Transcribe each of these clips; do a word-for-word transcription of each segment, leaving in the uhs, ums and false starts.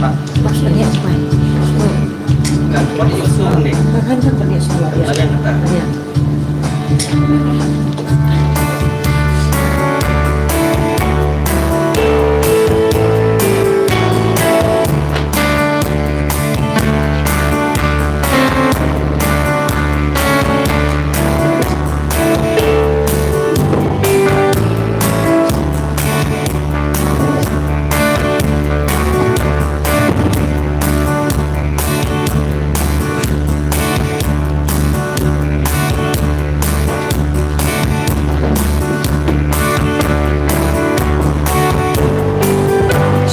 Kan buat itu suruh ni. Kan kan buat itu suruh. Ya. Kalian kata. Ya.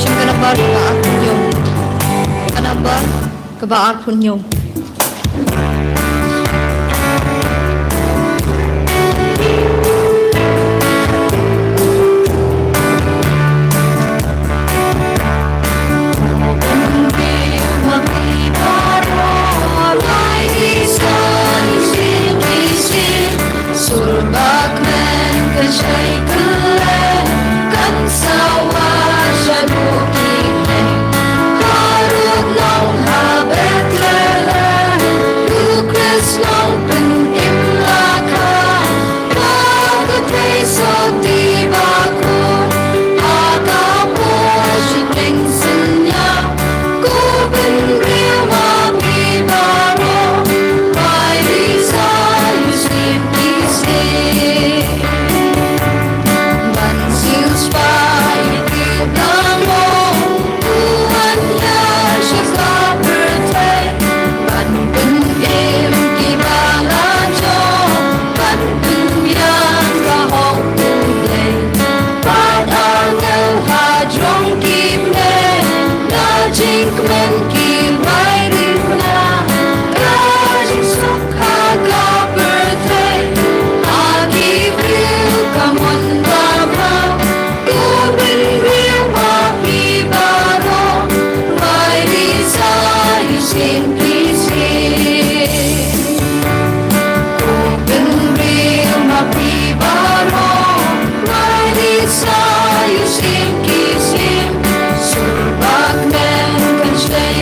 Sha ka nambar kaba arphew hynñiew. Ka nambar kaba arphew hynñiew. Sur bad kmen kan shai kylleng, kan sa wad shaduh ki kmie. Harud long ha Bethlehem, u Khrist long pynim la kha. Ba ka thei sotti bakhraw, ha ka por shi teng synñiang. Ko bynriew ma phi baroh, Mary Saiñ u Syiem ki Syiem. Ban siew spah ïa ki ba mo, u wan ïa sha ka pyrthei. Ban pynim ki ba la jop, ban pynbiang ka hok U Blei. Bad angel ha jrong ki bneng, da jingkmen ki rai ri na. Ka jingsuk ha ka pyrthei, ha ki briew ka mon babha. Ko bynriew ma phi baroh, Mary Saiñ u Syiem ki Syiem. Ko bynriew ma phi baroh, Mary Saiñ u Syiem ki Syiem. Sur bad kmen kan shai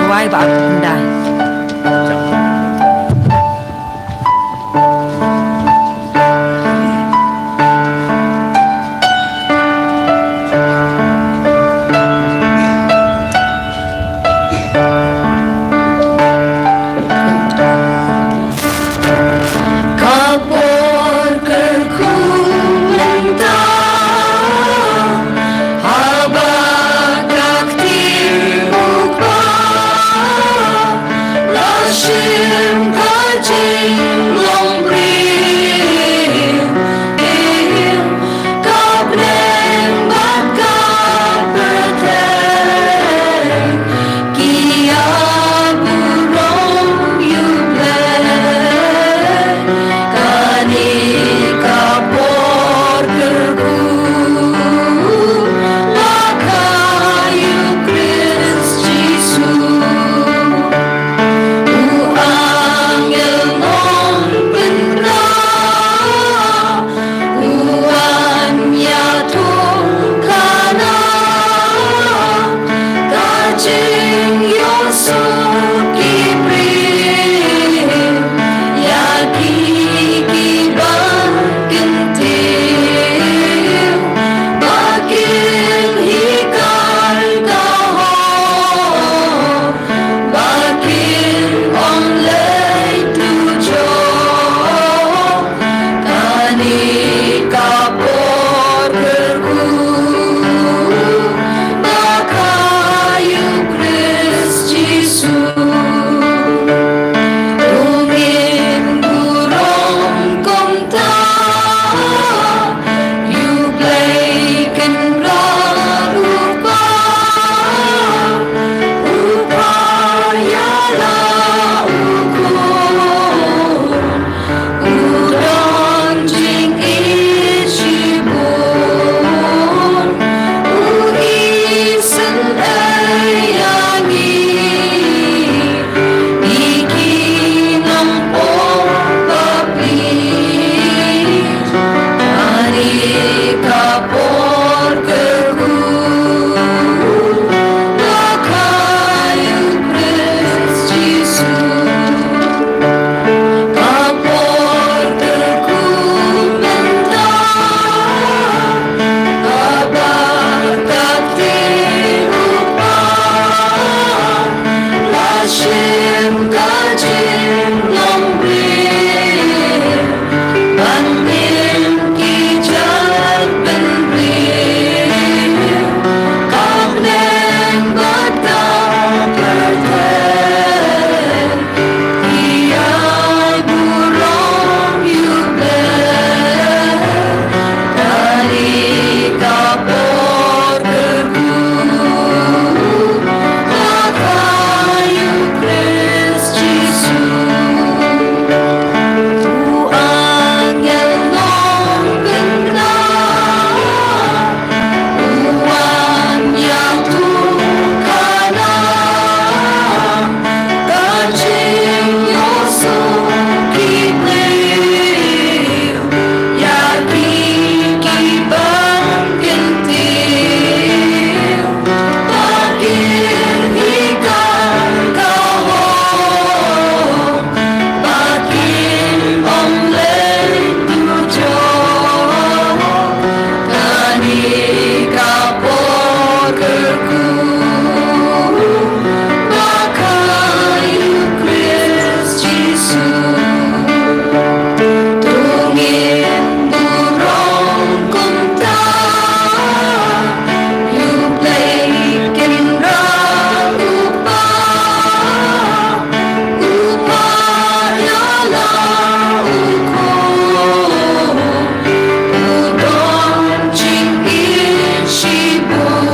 Wai ba arphew khyndai. Ka por kyrkhu mynta, haba ka kti u Kpa, la shim ka jinglong briew. Ka bneng bad ka pyrthei ki ïa burom ïa U Blei. Kane ka por kyrkhu ba kha ïa U Khrist Jisu. U angel nongpynkyndit u wan ïathuh khana ka jingïohsngew ki briew ïa ki kiba kyntiew ba kin hikai ka hok. Ba kin ym leit dujok. Kane ka por kyrkhu ba kha ïa U Khrist Jisu. To ngin burom kumta. Ïa U Blei Kynrad U Kpa, U Kpa ïa la u khun, u don jingïeit shibun, u isynei ïa ngi. Ngi ki nongpop bapli, kane ka por kyrkhu ba kha ïa U Khrist Jisu. Ka por kyrkhu mynta, haba ka kti u Kpa, la shim ka jinglong briew ban im ki jaitbynriew. Ka bneng bad ka pyrthei ki ïa burom ïa U Blei. Kane ka por kyrkhu ba kha ïa U Khrist Jisu. U angel nongpynkyndit u wan ïathuh khana ka jingïohsngew ki briew ïa ki kiba kyntiew ba kin hikai ka hok. Ba kin ym leit dujok. Kane ka por kyrkhu ba kha ïa U Khrist Jisu. To ngin burom kumta. Ïa U Blei Kynrad U Kpa, U Kpa ïa la u khun, u don jingïeit shibun,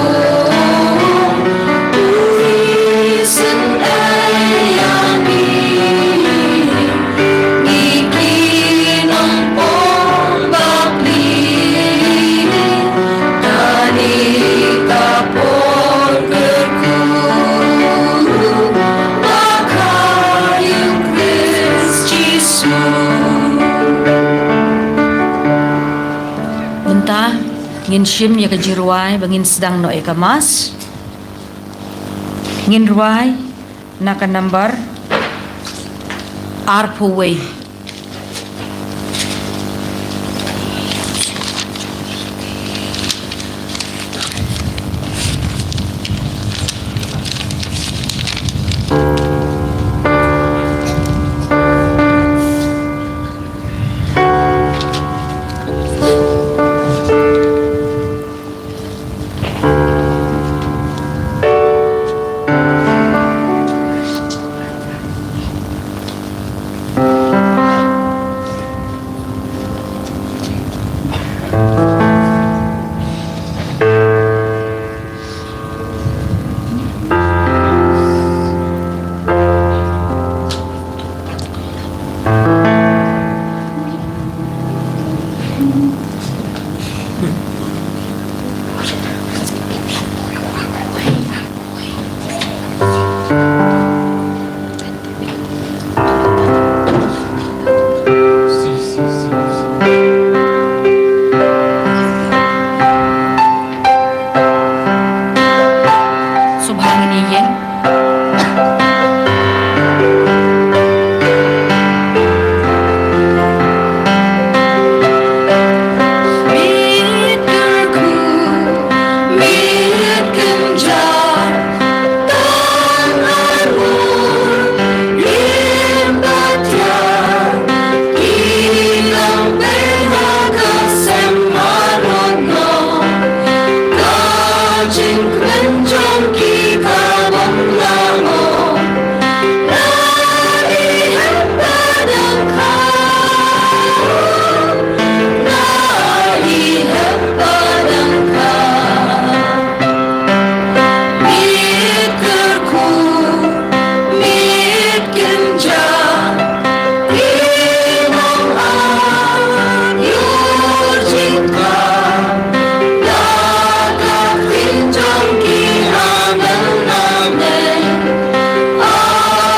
u isynei ïa ngi. Ngi ki nongpop bapli, kane ka por kyrkhu ba kha ïa U Khrist Jisu. Mynta ngin shim ïa ka jingrwai ba ngin sdang noh ïa ka Mass. Ngin rwai Na ka nambar arphew wei. Sngewbha ngin ïeng. Miet kyrkhu, miet kynja, tang arngut, im bad thiah, ki nang pynbna ka sem marot noh. Ka jingkmen jong ki ka bym lah ong. Na i hep ba dang kha. Na i hep ba dang kha. Miet kyrkhu, miet kynja, ki nang ap ïa u jingkha. Da ka ktien jong ki, amen, amen.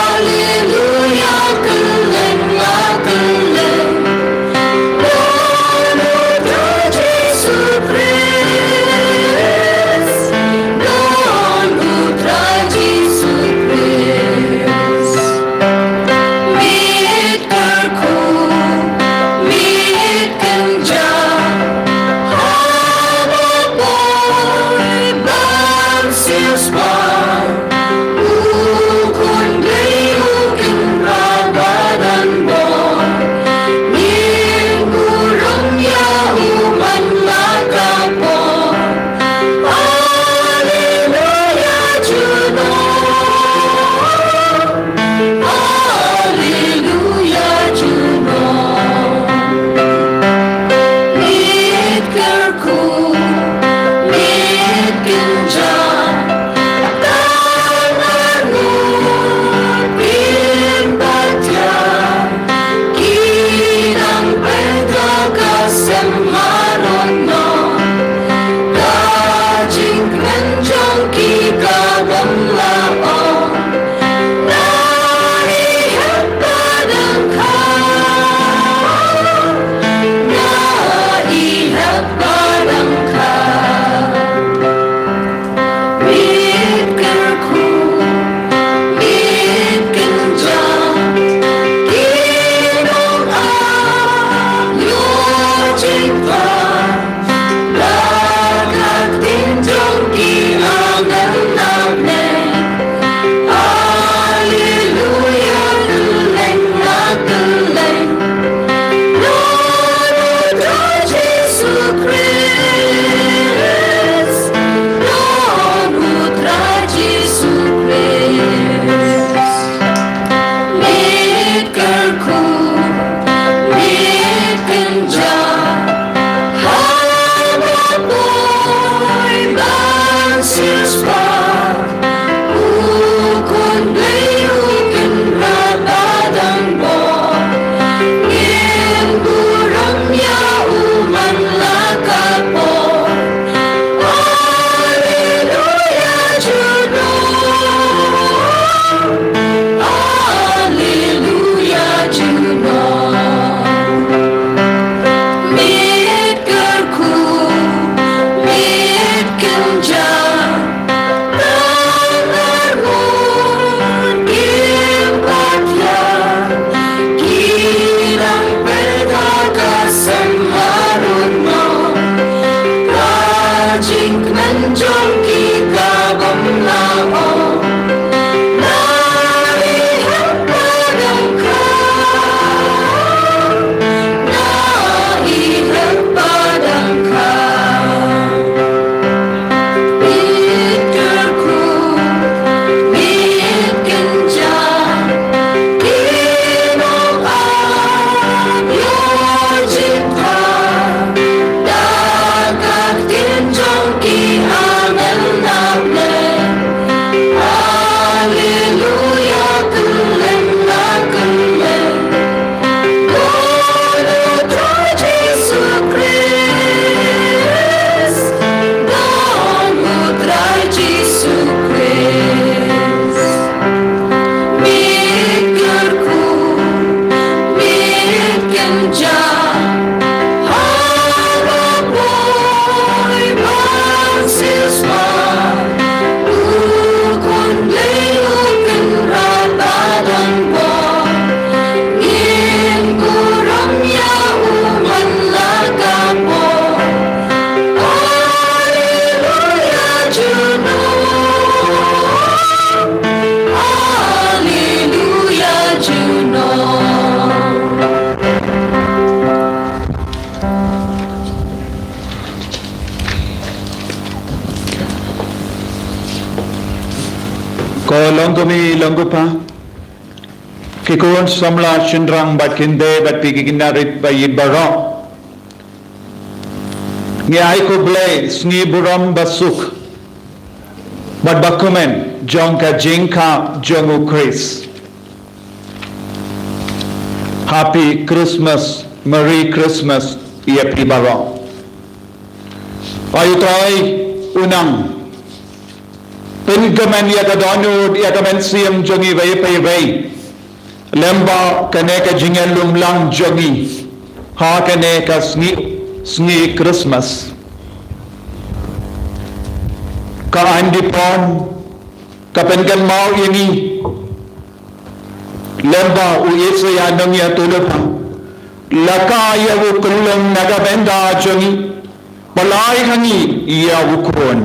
Alleluia, kylleng la kylleng. Don u Trai Jisu Khrist. Don u Trai Jisu Khrist. Miet kyrkhu, miet kynja, haba poi ban siewspah, u Khun Blei u kynrad bad anbor. Ngin burom ïa u man la ka por. Alleluia junom. Alleluia junom. Miet kyrkhu, miet kynja, tang arngut, im bad thiah, ki nang pynbna ka sem marot noh. Ka jingkmen jong ki ka bym lah ong. Na i hep ba dang kha. Na i hep ba dang kha. Miet kyrkhu, miet kynja, ki nang ap ïa u jingkha. Da ka ktien jong ki, amen, amen. Alleluia, kylleng la kylleng. Don u Trai Jisu Khrist. Don u Trai Jisu Khrist. Miet kyrkhu, miet kynja, haba poi ban siewspah, u Khun Blei u kynrad bad anbor. Ngin burom ïa u man la ka por. Alleluia junom. Alleluia junom. Miet kyrkhu, miet kynja, Ko longkmie longkpa, ki khun samla shynrang bad khyndiat bad phi ki khynnah rit ba ïeit baroh. Ngi ai khublei sngi burom basuk bad bakmen jong ka jingkha jong u Khrist. Happy Christmas, Merry Christmas ïa phi baroh. Ai u Trai u nang pynkmen ïa ka dohnud ïa ka mynsiem jong ngi iwei pa iwei. Lem bad kane ka jingïalumlang jong ngi ha kane ka sngi, sngi Christmas. Ka Ain Dipan ka pynkynmaw ïa ngi. Lem bad u Isaïah nongïathuhlypa, la kha ïa u khyllung na ka bynta jong ngi, pyllait ha ngi ïa u khun.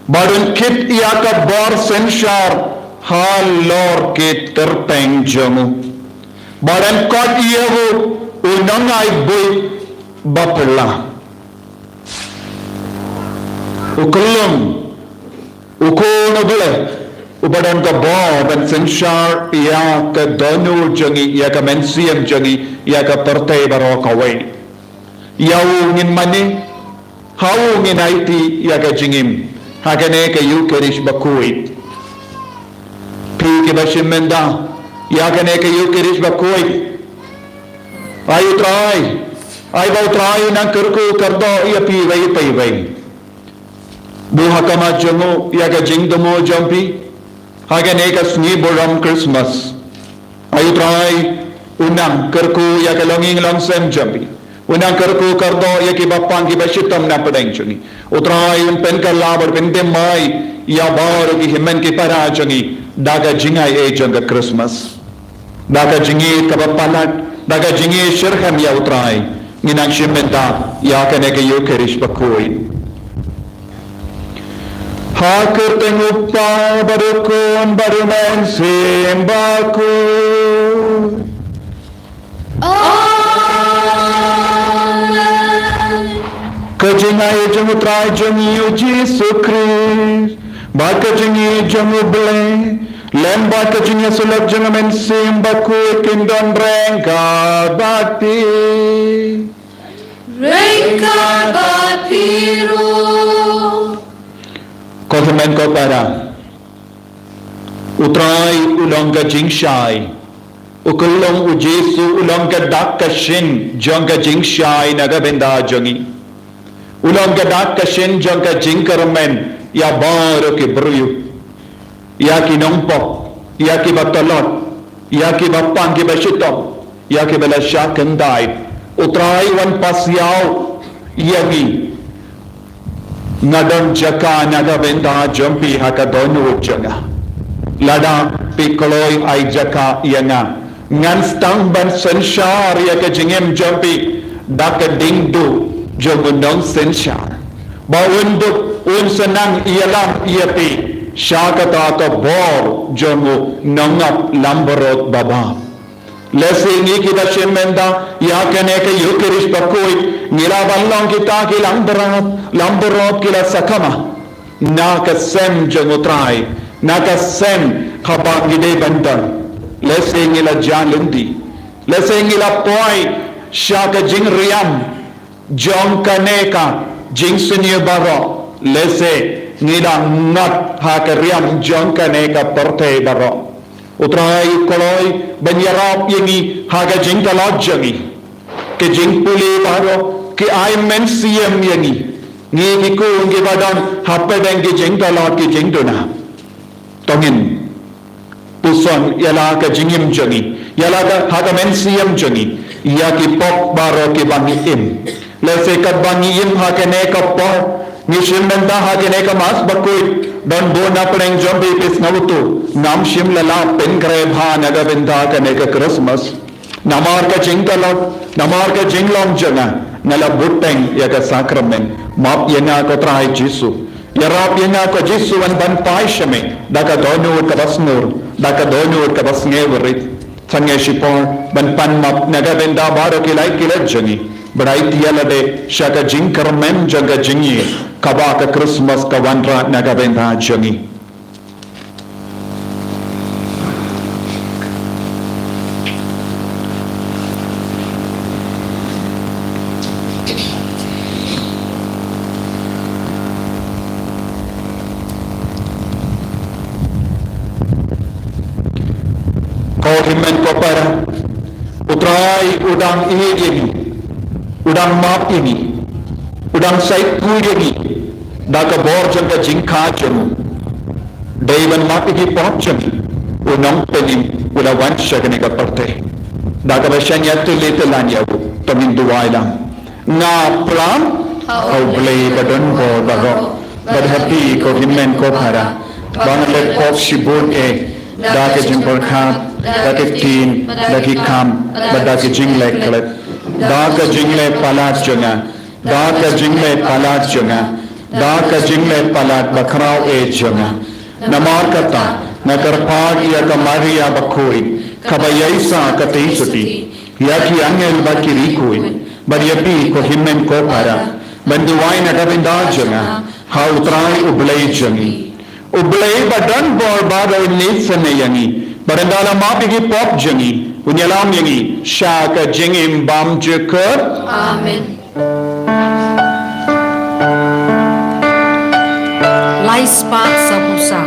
Bad un kit ïa ka bor synshar halor ki tyrpeng jong u. Bad un khot ïa u u nongai buit baphylla. U khyllung, u khun u Blei, uba don ka bor ban synshar ïa ka dohnud jong ngi, ïa ka mynsiem jong ngi, ïa ka pyrthei baroh kawei. Ïa u ngin mane, ha u ngin aiti ïa ka jingim ha kane ka Ïukharist bakhuid. Phi kiba shim bynta ïa kane ka Ïukharist bakhuid, ai u Trai, ai ba u Trai u nang kyrkhu kyrdoh ïa phi iwei pa iwei. Buh ha khmat jong u ïa ka jingthmu jong phi ha kane ka sngi burom Christmas. Ai u Trai u nang kyrkhu ïa ka longïing longsem jong phi. U nang kyrkhu kyrdoh ïa kiba pang kiba shitom na pdeng jong ngi. U Trai un pynkylla bad pynthymmai ïa baroh ki hynmen ki para jong ngi da ka jingai ei jong ka Christmas. Da ka jingïeit kaba palat, da ka jingïeit shitrhem ïa u Trai, ngi nang shim bynta ïa kane ka Ïukharist bakhuid. Ha ka kyrteng u Kpa bad u Khun bad u Mynsiem Bakhuid. Amen. Ka jingai jong u Trai jong ngi u Jisu Khrist bad ka jingïeit jong u Blei lem bad ka jingïasyllok jong u Mynsiem Bakhuid kin don ryngkat bad phi. Ryngkat bad phi ruh. Ko hynmen ko para, u Trai u long ka jingshai. U khyllung u Jisu u long ka dak ka shin jong ka jingshai na ka bynta jong ngi. U long ka dak ka shin jong ka jingkyrmen ïa baroh ki briew, ïa ki nongpop, ïa kiba tlot, ïa kiba pang kiba shitom, ïa kiba la shah khyndai. U Trai u wan pasiaw ïa ngi. Nga don jaka na ka bynta jong phi ha ka dohnud jong nga. Lada phi kloi ai jaka ïa nga, ngan sdang ban synshar ïa ka jingim jong phi da ka ding duh jong u nongsynshar, ba un dup un sa nang ïalam ïa phi sha kata ka bor jong u nongap langbrot babap. Lehse ngi kiba shim bynta ïa kane ka Ïukharist bakhuid ngi lah ban long kita ki langbrot, langbrot ki la sakma na ka sem jong u Trai, na ka sem kaba ngi dei ban don. Lehse ngi la jah lynti, lehse ngi la poi sha ka jingriam jong kane ka jingsniew baroh, lehse ngi la ngat ha ka riam jong kane ka pyrthei baroh. U Trai u kloi ban ïarap ïa ngi ha ka jingtlot jong ngi. Ka jingpule baroh ki ai mynsiem ïa ngi. Ngi ki khun kiba don hapdeng ki jingtlot ki jingduna. To ngin puson ïa la ka jingim jong ngi, ïa la ka, ha ka mynsiem jong ngi, ïa ki pop baroh kiba ngi im. Lehse katba ngi im ha kane ka por, ngi shim bynta ha kane ka Mass bakhuid, don bun na pdeng jong phi, phi sngewthuh, ngam shym la lah pynkhreh bha na ka bynta kane ka Christmas. Namar ka jingtlot, namar ka jinglong jong nga, nga la bteng ïa ka sakramen. Map ïa nga ko Trai Jisu. Ïarap ïa nga ko Jisu, wan ban phai sha me da ka dohnud kaba sngur, da ka dohnud kaba sngewrit. Sangeh shipor ban pan map na ka bynta baroh ki lait ki lait jong ngi. Bad ai ïa lade sha ka jingkyrmen jong ka jingïeit kaba ka Christmas ka wanrah na ka bynta jong ngi. Ko hynmen ko para, U Trai u dang ïeit ïa ngi, u dang map ïa ngi, u dang shait khuid ïa ngi da ka bor jong ka jingkha jong u. Dei ban map ïa ki pop jong ngi, u Nongpynim u la wan sha kane ka pyrthei. Da kaba shaniah tylli tyllan ïa u, to ngin duwai lang. Nga pyrshang ha U Blei ba don bor baroh, bad ha phi ko hynmen ko para, ba nga leh pop shibun eh, da ka jingpyrkhat, da ka ktien, da ki kam, bad da ka jingleh klet, da ka jingleh palat jong nga, da ka jingleh palat jong nga, da ka jingleh palat bakhraw eh jong nga. Namar kata, nga kyrpad ïa ka Maria bakhuid, kaba ïaishah katei suti, ïa ki angel bad ki riewkhuid, bad ïa phi ko hynmen ko para, ban duwai na ka bynta jong nga ha U Trai U Blei jong ngi. U Blei ba don bor baroh un leit seh ïa ngi, bad un da la map ïa ki pop jong ngi, un ïalam ïa ngi sha ka jingim bymjukut. Amen. Lai spah saphew saw.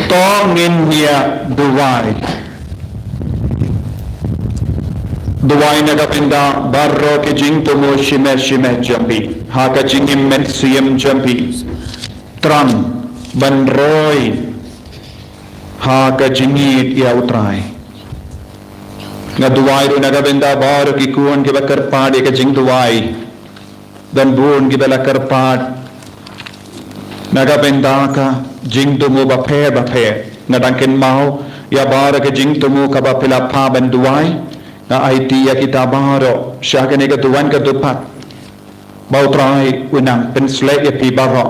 To ngin ïa duwai. Duwai na ka bynta baroh ki jingthmu shimet shimet jong phi ha ka jingim mynsiem jong phi. Tang ban roi ha ka jingïeit ïa U Trai. Nga duwai ruh na ka bynta baroh ki khun kiba kyrpad ïa ka jingduwai. Don bun kiba la kyrpad na ka bynta ka jingthmu bapher bapher. Nga dang kynmaw ïa baroh ka jingthmu kaba phi la phah ban duwai. Nga aiti ïa kita baroh sha kane ka duwan ka duphat. Ba U Trai un nang pynshlei ïa phi baroh.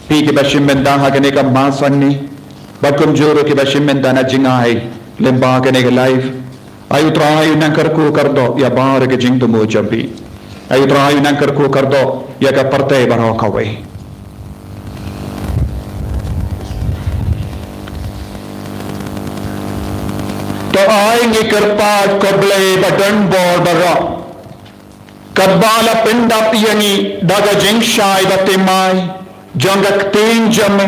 Phi kiba shim bynta ha kane ka mass hangne, bad kumjuh ruh kiba shim bynta na jingai lyngba kane ka live. Ai U Trai un nang kyrkhu kyrdoh ïa baroh ka jingthmu jong phi. Ai U Trai un nang kyrkhu kyrdoh ïa ka pyrthei baroh kawei. To ai ngi kyrpad, ko Blei ba don bor baroh, kaba la pyndap ïa ngi da ka jingshai bathymmai jong ka ktien jong me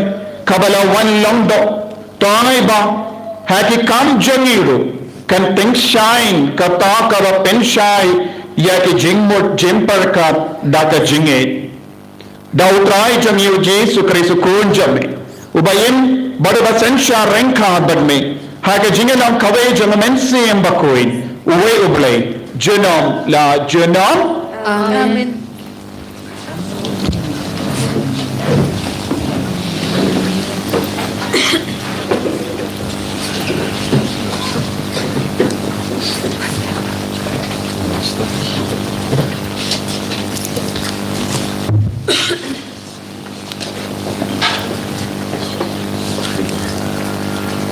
kaba la wan long doh. To ai ba ha ki kam jong ngi ruh kan tyngshaiñ kata kaba pynshai ïa ki jingmut jingpyrkhat da ka jingïeit. Da U Trai jong ngi U Jisu Khrist U Khun jong me, uba im bad uba synshar ryngkat bad me ha ka jingïalong kawei jong U Mynsiem Bakhuid, uwei U Blei, junom la junom. Amen.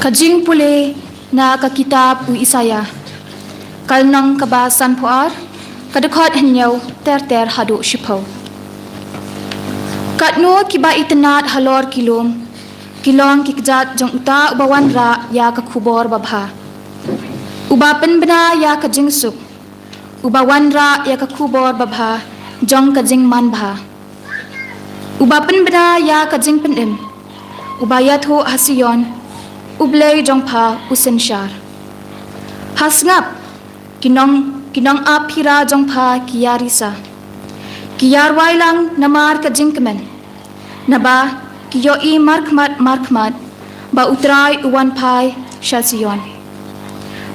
Ka jingpule na ka kitab u Isaïah. Ka lynnong kaba sanphew ar, ka dkhot hynñiew ter ter haduh shiphew. Katno kiba itynnad halor ki lum ki long ki kjat jong uta uba wanrah ïa ka khubor babha, uba pynbna ïa ka jingsuk, uba wanrah ïa ka khubor babha jong ka jingmanbha, uba pynbna ïa ka jingpynim, uba ïathuh ha Sion, U Blei jong pha u synshar. Ha sngap, ki nong, ki nongap phira jong pha ki ïarisa, ki ïarwai lang namar ka jingkmen, naba ki ïohi markhmat markhmat ba U Trai u wan phai sha Sion.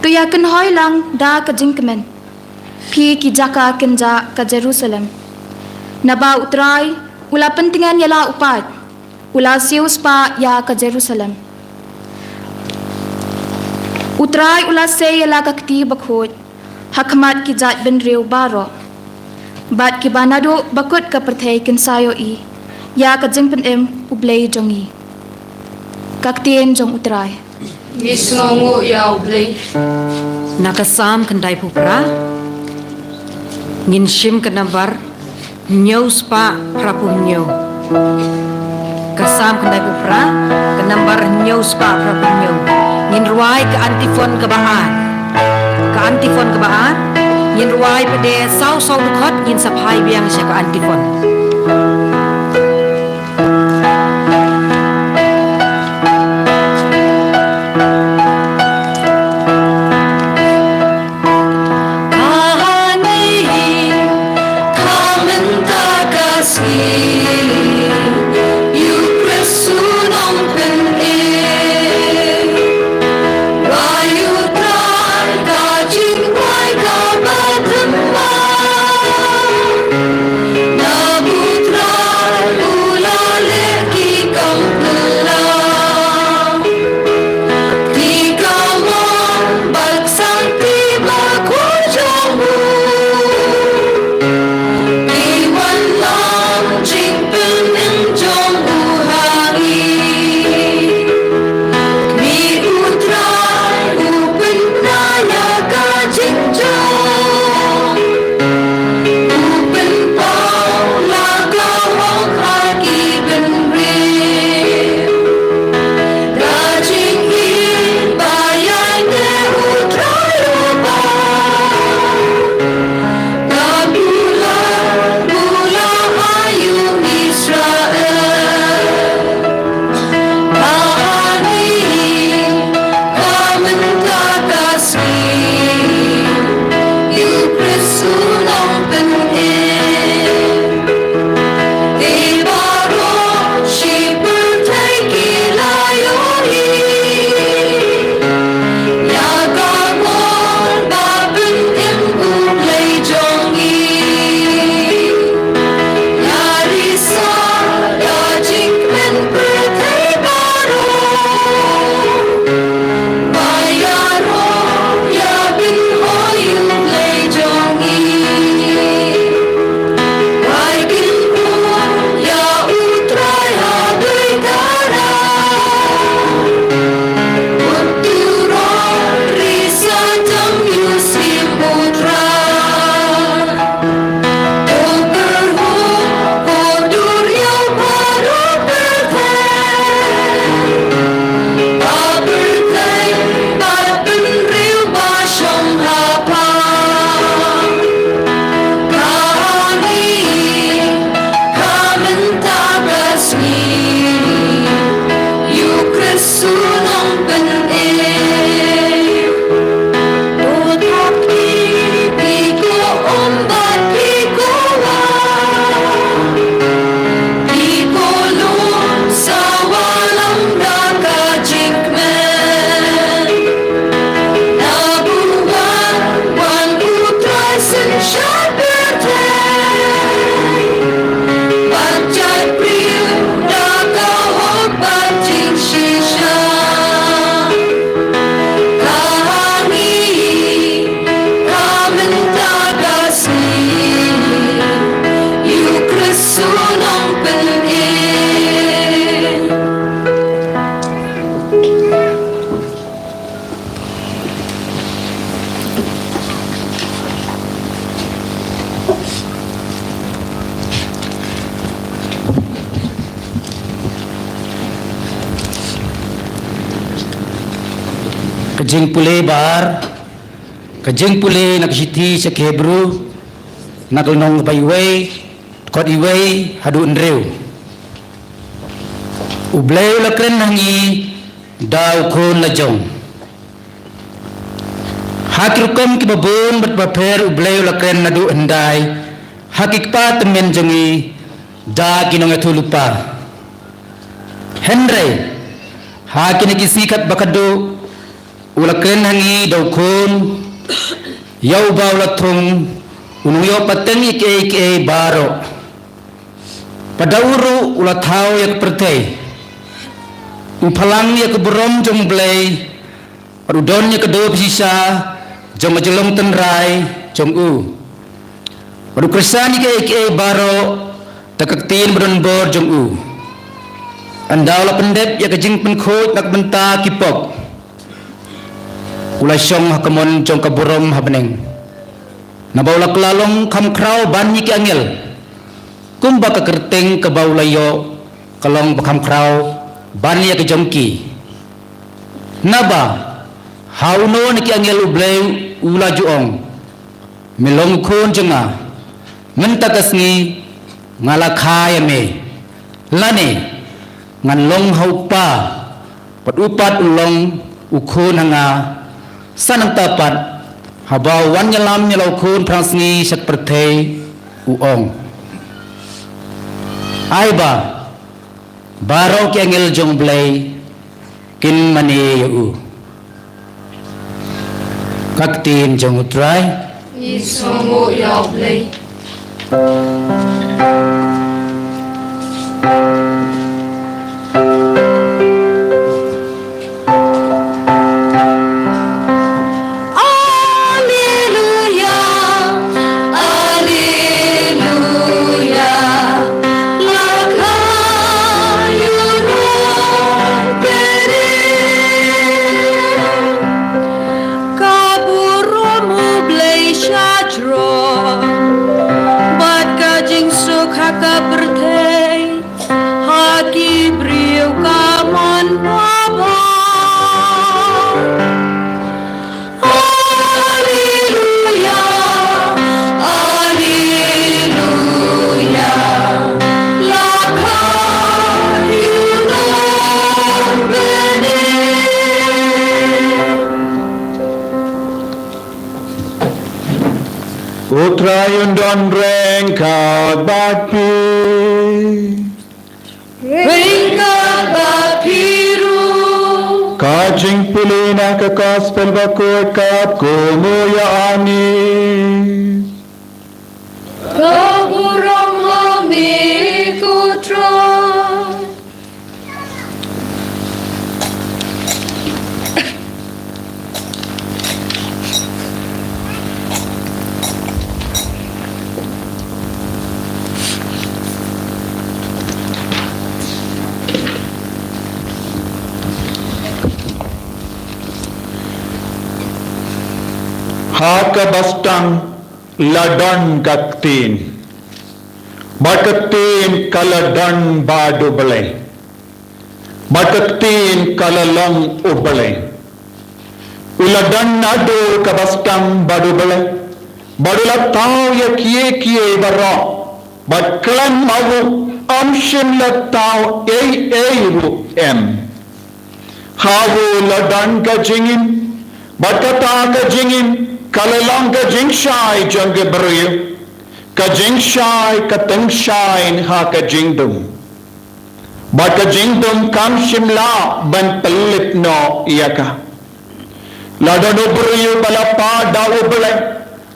To ïakynhoi lang da ka jingkmen, phi ki jaka kynjah ka Jerusalem, naba U Trai u la pyntngen ïa la u paid, u la siew spah ïa ka Jerusalem. U Trai u la sei ïa la ka kti bakhuid ha khmat ki jaitbynriew baroh, bad kiba naduh ba kut ka pyrthei kin sa ïohi ïa ka jingpynim U Blei jong ngi. Ka ktien jong U Trai. Ngi sngewnguh ïa U Blei. Na ka Salm khyndaiphew phra, ngin shim ka nambar hynñiew spah phraphew hynñiew. Ka Salm khyndaiphew phra, ka nambar hynñiew spah phraphew hynñiew. Ngin rwai ka antiphon kaba ar. Ka antiphon kaba ar, ngin rwai pat de saw saw dkhot, ngin sa phai biang sha ka antiphon. Jingpule ba ar, ka jingpule na ka shithi sha ki Hebru, na ka lynnong ba iwei, kot iwei haduh hynriew. U Blei u la kren ha ngi da u Khun la jong. Ha ki rukom kiba bun bad bapher U Blei u la kren naduh hyndai ha ki kpa tymmen jong ngi da ki nongïathuhlypa. Hynrei ha kine ki sngi kaba khatduh u la kren ha ngi da u Khun, ïa uba u la thung, u nongïoh pateng ïa kiei kiei baroh. Bad da u ruh u la thaw ïa ka pyrthei. U phalang ïa ka burom jong U Blei, bad u don ïa ka doh ba shisha jong ka jinglong tynrai jong u. Bad u kyrshan ïa kiei kiei baroh da ka ktien ba don bor jong u. Ynda u la pyndep ïa ka jingpynkhuid na ka bynta ki pop, u la shong ha ka mon jong ka burom ha bneng. Naba u la kylla long kham khraw ban ïa ki angel, kumba ka kyrteng kaba u la ïoh ka long ba kham khraw ban ïa ki jong ki. Naba ha uno na ki angel U Blei u la ju ong, "Me long u Khun jong nga, mynta ka sngi nga la kha ïa me." Lane, "Ngan long ha u Kpa, bad u pat un long u Khun ha nga." Sa nangta pat, haba u wan ïalam ïa la u Khun phra sngi sha ka pyrthei, u ong, "Ai ba baroh ki angel jong U Blei kin mane ïa u." Ka ktien jong U Trai. Ngi sngewnguh ïa U Blei. Alleluia, alleluia. La kha ïa u nongpynim. Ka burom U Blei sha jrong, bad ka jingsuk ha ka pyrthei, ha ki briew ka mon babha. Alleluia, alleluia. La kha ïa u nongpynim. U Trai un don ryngkat bad phi. Ryngkat bad phi ruh. Ka jingpule na ka Gospel bakhuid katkum u Ïoannis. Ka burom ha me ko Trai. Ha kaba sdang la don ka Ktien, bad ka Ktien ka la don bad U Blei, bad ka Ktien ka la long U Blei. U la don naduh kaba sdang bad U Blei, bad u la thaw ïa kiei kiei baroh, bad khlem ma u ym shym la thaw ei ei ruh em. Ha u la don ka jingim, bad kata ka jingim ka la long ka jingshai jong ki briew. Ka jingshai ka tyngshaiñ ha ka jingdum, bad ka jingdum kam shym lah ban pynlip noh ïa ka. La don u briew ba la pait da U Blei,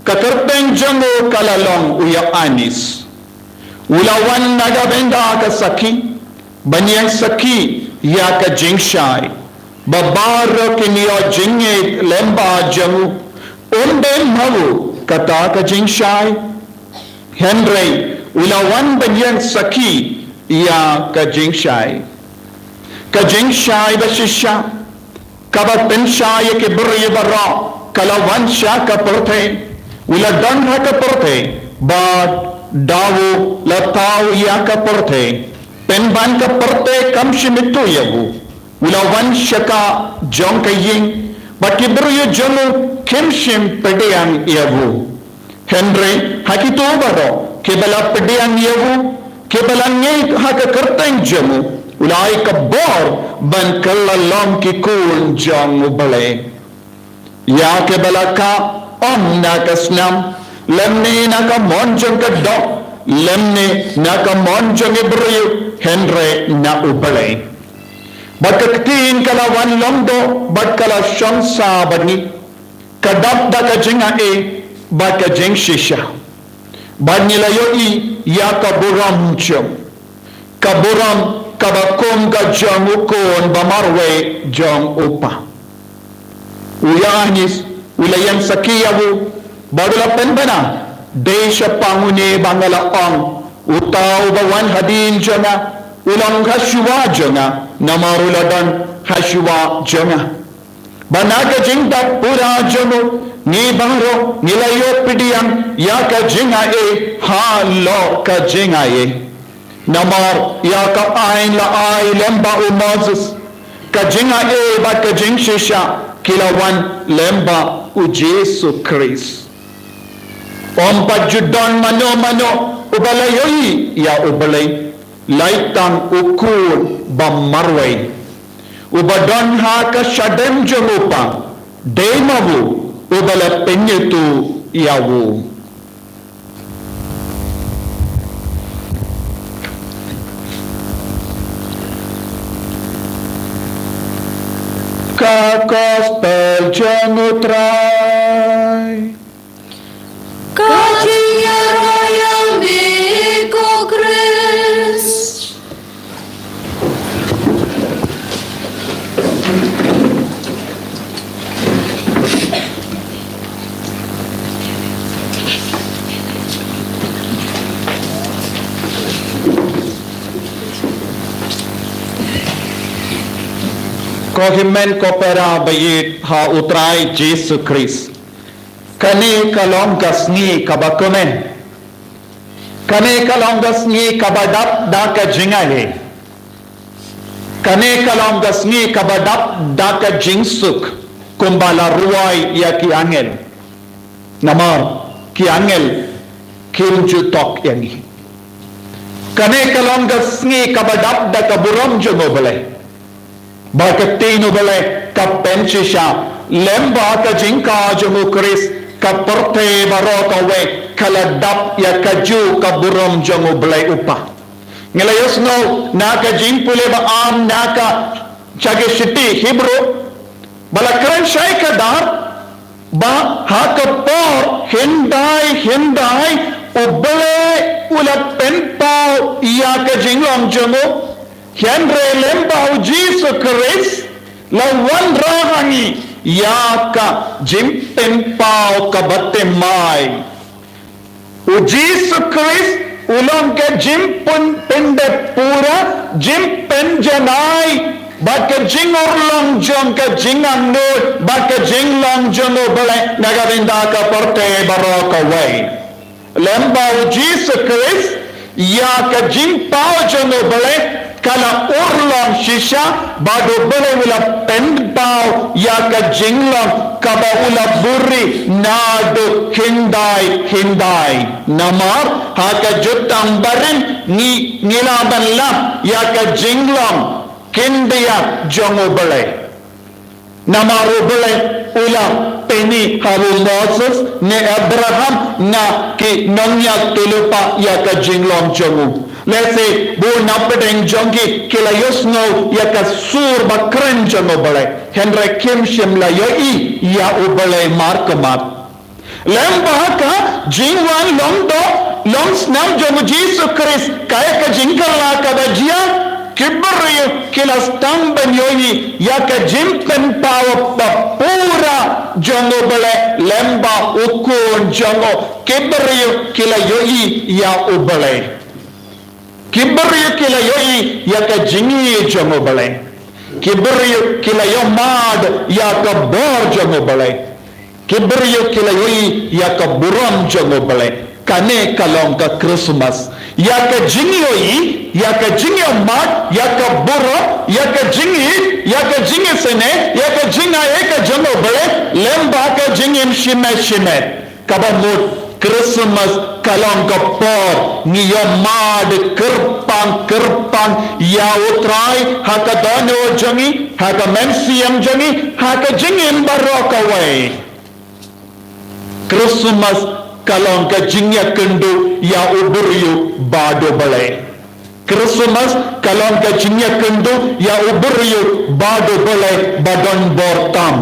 ka kyrteng jong u ka la long u Ïoannis. U la wan na ka bynta ka sakhi, ban ïeng sakhi ïa ka jingshai, ba baroh kin ïoh jingngeit lem bad jong u. Um don ma u kata ka jingshai, hynrei u la wan ban ïeng sakhi ïa ka jingshai. Ka jingshai ba shisha, kaba pynshai ïa ki briew baroh, ka la wan sha ka pyrthei. U la don ha ka pyrthei, bad da u la thaw ïa ka pyrthei, pynban ka pyrthei kam shym ithuh ïa u. U la wan sha ka jong ka ïing, Bad ki briew jong u kim shym pdiang ïa u. Hynrei ha kito baroh kiba la pdiang ïa u, kiba la ngeit ha ka kyrteng jong u, u la ai ka bor ban kylla long ki khun jong U Blei. Ïa kiba la kah, ym na ka snam, lymne na ka mon jong ka doh, lymne na ka mon jong i briew, hynrei na U Blei. Bad ka ktien ka la wan long doh, bad ka la shong sa bad ngi, ka dap da ka jingai bad ka jingshisha. Bad ngi la ïohi ïa ka burom jong, ka burom kaba kum ka jong u khun ba marwei jong u pa. U Ïoannis u la ïeng sakhi ïa u, bad u la pynbna, dei shaphang une ba nga la ong, uta uba wan hadien jong nga u long hashuwa jong nga, namar u la don hashuwa jong nga. Bad na ka jingdap pura jong u, ngi baroh ngi la ïoh pdiang ïa ka jingai halor ka jingai. Namar ïa ka aiñ la ai lem bad u Moses, ka jingai bad ka jingshisha ki la wan lem bad u Jisu Khrist. Ym pat ju don mano mano uba la ïohi ïa U Blei, lait tang u khun ba marwei, uba don ha ka shadem jong u pa, dei ma u uba la pynïathuh ïa u. Ka Gospel jong U Trai. Ka jingïaroh ïa me ko Khrist. Ko hynmen ko para ba ïeit ha U Trai Jisu Khrist. Kane ka long ka sngi kaba kmen. Kane ka long ka sngi kaba dap da ka jingai. Kane ka long ka sngi kaba dap da ka jingsuk, kumba la rwai ïa ki angel. Namar ki angel kim ju tok ïa ngi. Kane ka long ka sngi kaba dap da ka burom jong U Blei. Ba ka ktien U Blei ka pynshisha, lem bad ka jingkha jong U Khrist, ka pyrthei baroh kawei ka la dap ïa kajuh ka burom jong U Blei U Pa. Ngi la ïohsngew na ka jingpule ba am na ka, sha ki shithi Hebru, ba la kren shai kdar, ba ha ka por hyndai hyndai U Blei u la pynpaw ïa ka jinglong jong u, hynrei lem bad U Jisu Khrist la wanrah ha ngi ïa ka jingpynpaw kaba thymmai. U Jisu Khrist u long ka jingpyn, pyndep pura, jingpynjanai, bad ka jingurlong jong ka jingangnud, bad ka jinglong jong U Blei na ka bynta ka pyrthei baroh kawei. Lem bad U Jisu Khrist, ïa ka jingpaw jong U Blei ka la urlong shisha, bad U Blei u la pynpaw ïa ka jinglong kaba u la buhrieh naduh hyndai hyndai. Namar ha ka Jutang Barim ngi, ngi lah ban lap ïa ka jinglong khyndiat jong U Blei. Namar U Blei u la pyni ha u Moses ne Abraham na ki nongïathuhlypa ïa ka jinglong jong u. Lehse bun na pdeng jong ki ki la ïohsngew ïa ka sur ba kren jong U Blei, hynrei kim shym la ïohi ïa U Blei markhmat. Lem bad ka jingwan long doh long snam jong U Jisu Khrist, kaei ka jingkylla kaba jia, ki briew ki la sdang ban ïohi ïa ka jingpynpaw ba pura jong U Blei lem bad U Khun jong u. Ki briew ki la ïohi ïa U Blei. Ki briew ki la ïohi ïa ka jingïeit jong U Blei. Ki briew ki la ïohmad ïa ka bor jong U Blei. Ki briew ki la ïohi ïa ka burom jong U Blei. Kane ka long ka Christmas. Ïa ka jingïohi, ïa ka jingïohmad, ïa ka burom, ïa ka jingïeit, ïa ka jingisynei, ïa ka jingai ka jong U Blei, lem bad ka jingim shimet shimet. Kaba mut, Christmas ka long ka por ngi ïohmad kyrpang kyrpang ïa U Trai ha ka dohnud jong ngi, ha ka mynsiem jong ngi, ha ka jingim baroh kawei. Christmas ka long ka jingïakynduh ïa u briew bad U Blei. Christmas ka long ka jingïakynduh ïa u briew bad U Blei ba don bor tam.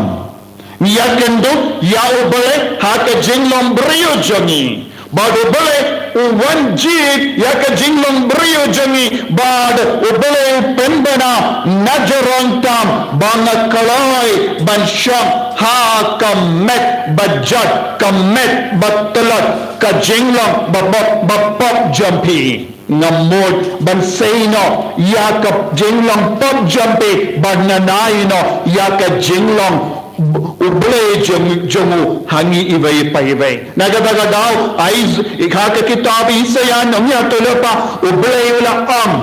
Ngi ïakynduh ïa U Blei ha ka jinglong briew jong ngi. Bad U Blei u wan jied ïa ka jinglong briew jong ngi, bad U Blei u pynbna na jrong tam ba nga kloi ban shong ha ka met ba jot, ka met ba tlot, ka jinglong ba pop, ba pop jong phi. Nga mut ban sei noh ïa ka jinglong pop jong phi, bad nga nai noh ïa ka jinglong U Blei jong, jong u ha ngi iwei pa iwei. Na kata ka daw, ai, ha ka kitab Isaiah nongïathuhlypa, U Blei u la ong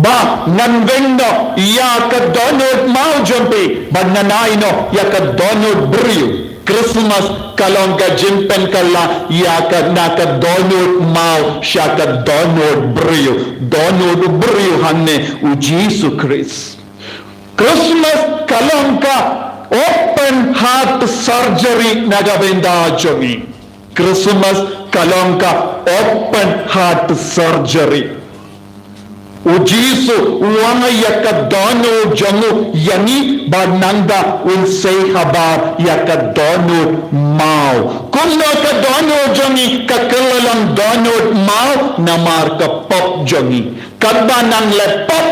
ba ngan weng noh ïa ka dohnud maw jong phi, bad ngan ai noh ïa ka dohnud briew. Christmas ka long ka jingpynkylla ïa ka, na ka dohnud maw sha ka dohnud briew, dohnud briew hangne U Jisu Khrist. Christmas ka long ka open heart surgery na ka bynta jong ngi. Christmas ka long ka open heart surgery. U Jisu u wang ïa ka dohnud jong u ïa ngi, bad nangta un sei habar ïa ka dohnud maw. Kumno ka dohnud jong ngi ka kylla long dohnud maw? Namar ka pop jong ngi. Katba nang leh pop,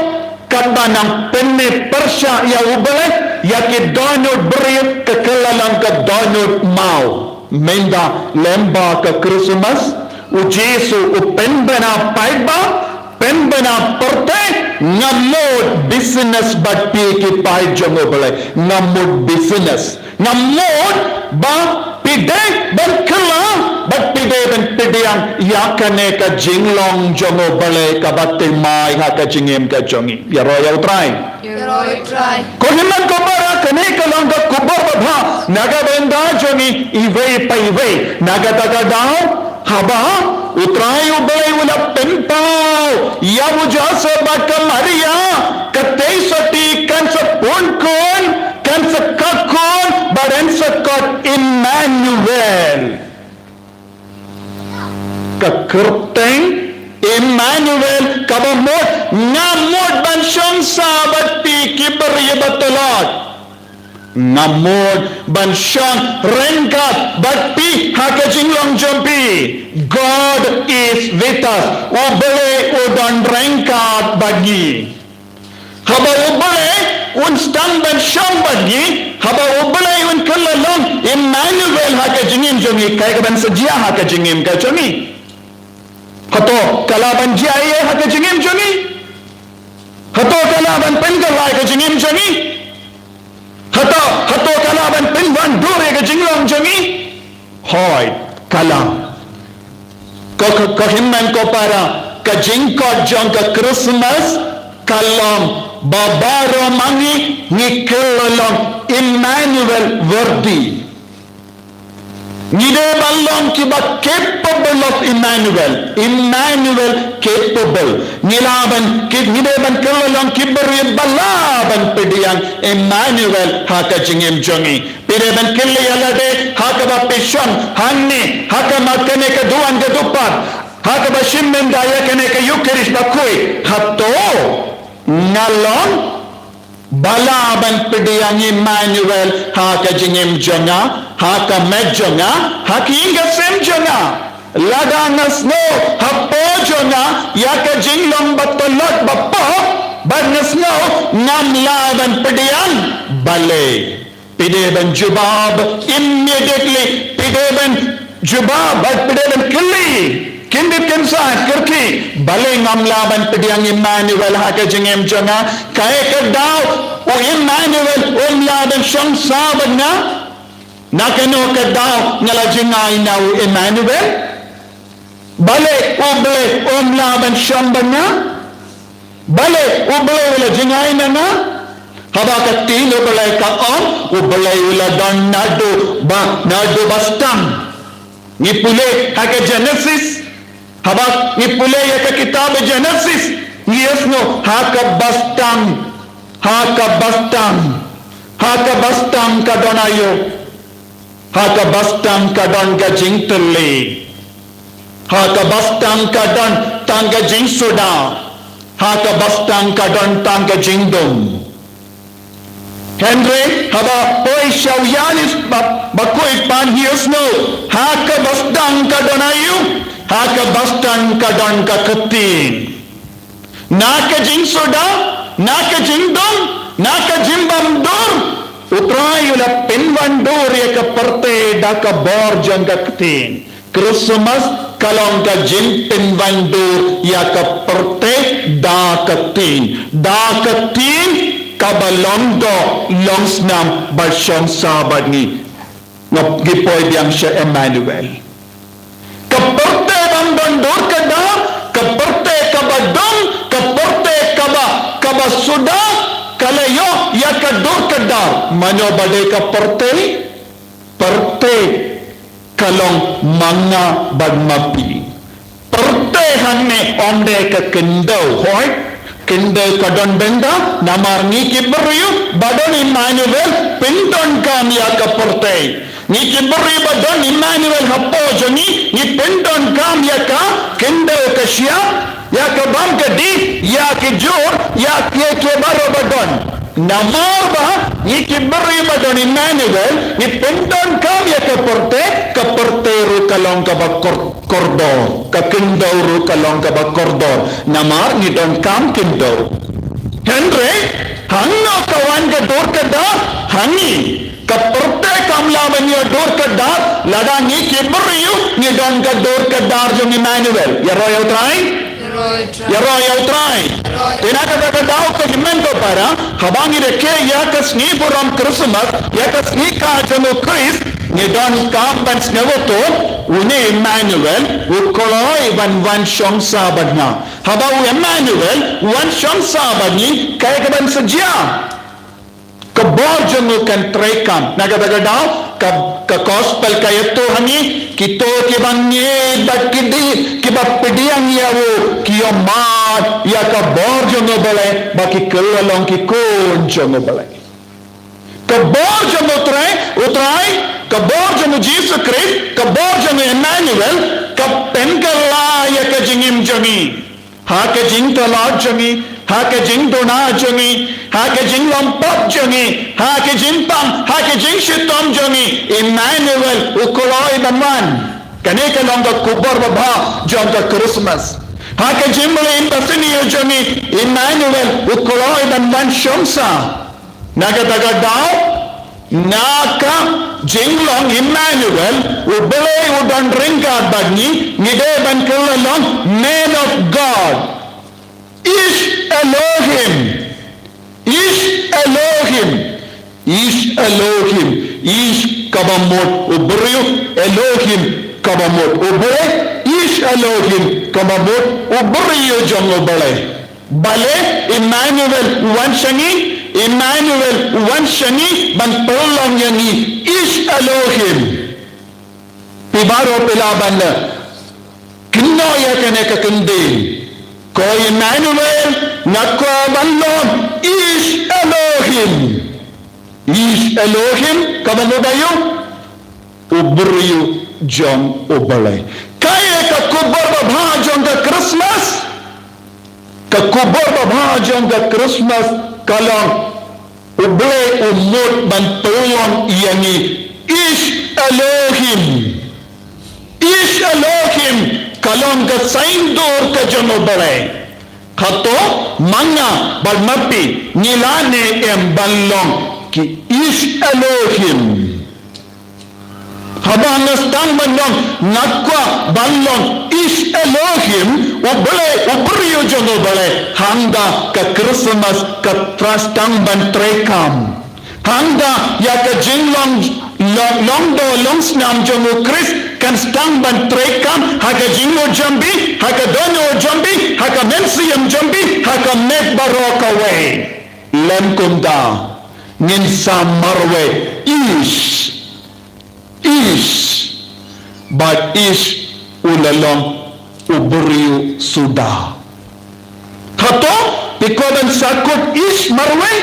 katba nang pynmih pyrshah ïa U Blei, ïa ki dohnud briew ka kylla long ka dohnud maw. Mynta lem bad ka Christmas, U Jisu u pynbna paidbah, pynbna pyrthei, nga mut business bad phi ki paid jong U Blei, nga mut business. Nga mut ba phi dei ban kylla, bad phi dei ban pdiang ïa kane ka jinglong jong U Blei kaba thymmai ha ka jingim ka jong ngi. Ïaroh ïa U Trai. Ïaroh ïa U Trai. Ko hynmen ko para, kane ka long ka khubor babha na ka bynta jong ngi iwei pa iwei. Na kata ka daw, haba U Trai U Blei u la pynpaw ïa u Joseph bad ka Maria, ka tei sotti kan sa pun khun, kan sa khot khun, bad yn sa khot Emmanuel. Ka kyrteng Emmanuel kaba mut, nga mut ban shong sa bad phi ki briew ba tlot. Nga mut ban shong ryngkat bad phi ha ka jinglong jong phi. God is with us. U Blei u don ryngkat bad ngi. Haba U Blei un sdang ban shong bad ngi, haba U Blei un kylla long Emmanuel ha ka jingim jong ngi, kaei kaban sa jia ha ka jingim ka jong ngi? Hato ka lah ban jia ei ei ha ka jingim jong ngi? Hato ka lah ban pynkylla ïa ka jingim jong ngi? Hato, hato ka lah ban pynwandur ïa ka jinglong jong ngi? Hooid, ka lah. Ko, ko, ko hynmen ko para, ka jingkhot jong ka Christmas ka long ba baroh ma ngi ngi kylla long Emmanuel worthy. Ngi dei ban long kiba capable of Emmanuel. Emmanuel capable. Ngi lah ban, ki, ngi dei ban kylla long ki briew ba lah ban pdiang Emmanuel ha ka jingim jong ngi. Phi dei ban kylli ïa lade ha kaba phi shong hangne, ha kane ka duwan ka dupar, ha kaba shim mynta ïa kane ka Eucharist bakhuid. Hato nga long ba lah ban pdiang Emmanuel ha ka jingim jong nga, ha ka met jong nga, ha ka ïing ka sem jong nga? Lada nga sngew hapoh jong nga ïa ka jinglong ba tlot ba pop, bad nga sngew ngam lah ban pdiang, balei? Phi dei ban jubab immediately, phi dei ban jubab, bad phi dei ban kylli. Kyndit kynsad, kyrkieh, balei ngam lah ban pdiang Emmanuel ha ka jingim jong nga? Kaei ka daw u Emmanuel um lah ban shong sa bad nga? Na kano ka daw nga la jngai na u Emmanuel? Balei U Blei um lah ban shong bad nga? Balei U Blei u la jngai na nga? Haba ka ktien U Blei ka ong, U Blei u la don naduh ba, naduh ba sdang. Ngi pule ha ka Genesis, haba ngi pule ïa ka kitab Genesis, ngi ïohsngew ha kaba sdang, ha kaba sdang, ha kaba sdang ka don aïu? Ha kaba sdang ka don ka jingtylli. Ha kaba sdang ka don tang ka jingsuda. Ha kaba sdang ka don tang ka jingdum. Hynrei haba poi sha u Ïanis ba, ba khuid pat ngi ïohsngew ha kaba sdang ka don aïu? Ha kaba sdang ka don ka ktien. Na ka jingsuda, na ka jingdum, na ka jingbymdur, U Trai u la pynwandur ïa ka pyrthei da ka bor jong ka ktien. Christmas ka long ka jingpynwandur ïa ka pyrthei da ka ktien. Da ka ktien kaba long doh, long snam bad shong sah bad ngi. Nga, ngi poi biang sha Emmanuel. Ka pyrthei bym don dur ka dar, ka pyrthei kaba dum, ka pyrthei kaba, kaba suda, ka la ïoh ïa ka dur ka dar. Mano ba dei ka pyrthei? Pyrthei ka long ma nga bad ma phi. Pyrthei hangne ym dei ka khyndew, hooid. Khyndew ka don bynta, namar ngi ki briew ba don Emmanuel pyndonkam ïa ka pyrthei. Ngi ki briew ba don Emmanuel hapoh jong ngi, ngi pyndonkam ïa ka khyndew ka shyiap, ïa ka bam ka dih, ïa ki jur, ïa ki, ki baroh ba don. Namar ba ngi ki briew ba don Emmanuel, ngi pyndonkam ïa ka pyrthei, ka pyrthei ruh ka long kaba kor-, kordor, ka khyndew ruh ka long kaba kordor. Namar ngi donkam khyndew. Hynrei hangno ka wan ka dur ka dar? Ha ngi. Ka pyrthei kam lah ban ïoh dur ka dar lada ngi ki briew ngi don ka dur ka dar jong Emmanuel. Ïaroh ïa U Trai? Ïaroh ïa U Trai. Te na kata ka daw ko hynmen ko para, haba ngi rakhe ïa ka sngi burom Christmas, ïa ka sngi kha jong U Khrist, ngi donkam ban sngewthuh, une Emmanuel u kloi ban wan shong sah bad nga. Haba u Emmanuel u wan shong sah bad ngi, kaei kaban sa jia? Ka bor jong u kan treikam. Na kata ka daw, ka, ka gospel ka ïathuh ha ngi, kito kiba ngeit bad ki dei, kiba pdiang ïa u, ki ïoh mad ïa ka bor jong U Blei, ba ki kylla long ki khun jong U Blei. Ka bor jong U Trai, U Trai, ka bor jong U Jisu Khrist, ka bor jong U Emmanuel, ka pynkylla ïa ka jingim jong ngi. Ha ka jingtlot jong ngi, ha ka jingduna jong ngi, ha ka jinglong pop jong ngi, ha ka jingpang, ha ka jingshitom jong ngi, Emmanuel u kloi ban wan. Kane ka long ka khubor babha jong ka Christmas. Ha ka jingmlien basniew jong ngi, Emmanuel u kloi ban wan shong sah. Na kata ka daw, na ka jinglong Emmanuel, U Blei u don ryngkat bad ngi, ngi dei ban kylla long man of God. Ish Elohim. Ish Elohim. Ish Elohim. Ish kaba mut u briew, Elohim kaba mut U Blei. Ish Elohim kaba mut u briew jong U Blei. Balei? Emmanuel u wan sha ngi, Emmanuel u wan sha ngi ban pynlong ïa ngi. Ish Elohim. Phi baroh phi lah ban kynnoh ïa kane ka kyntien. Ko Emmanuel, nga kwah ban long Ish Elohim. Ish Elohim, kaba mut aïu? U briew jong U Blei. Kaei ka khubor babha jong ka Christmas? Ka khubor babha jong ka Christmas ka long U Blei u mut ban pynlong ïa ngi Ish Elohim. Ish Elohim ka long ka saiñdur ka jong U Blei. Hato ma nga bad ma phi ngi lah ne em ban long ki Ish Elohim? Haba nga sdang ban long, nga kwah ban long Ish Elohim, U Blei, u briew jong U Blei, hangta ka Christmas ka sdang ban treikam. Hangta ïa ka jinglong Long, long doh long snam jong u Khrist kan sdang ban treikam ha ka jingmut jong phi, ha ka dohnud jong phi, ha ka mynsiem jong phi, ha ka met baroh kawei. Lem kumta ngin sa marwei Ish, Ish, bad Ish u la long u briew suda. Hato phi kwah ban sa kut Ish marwei?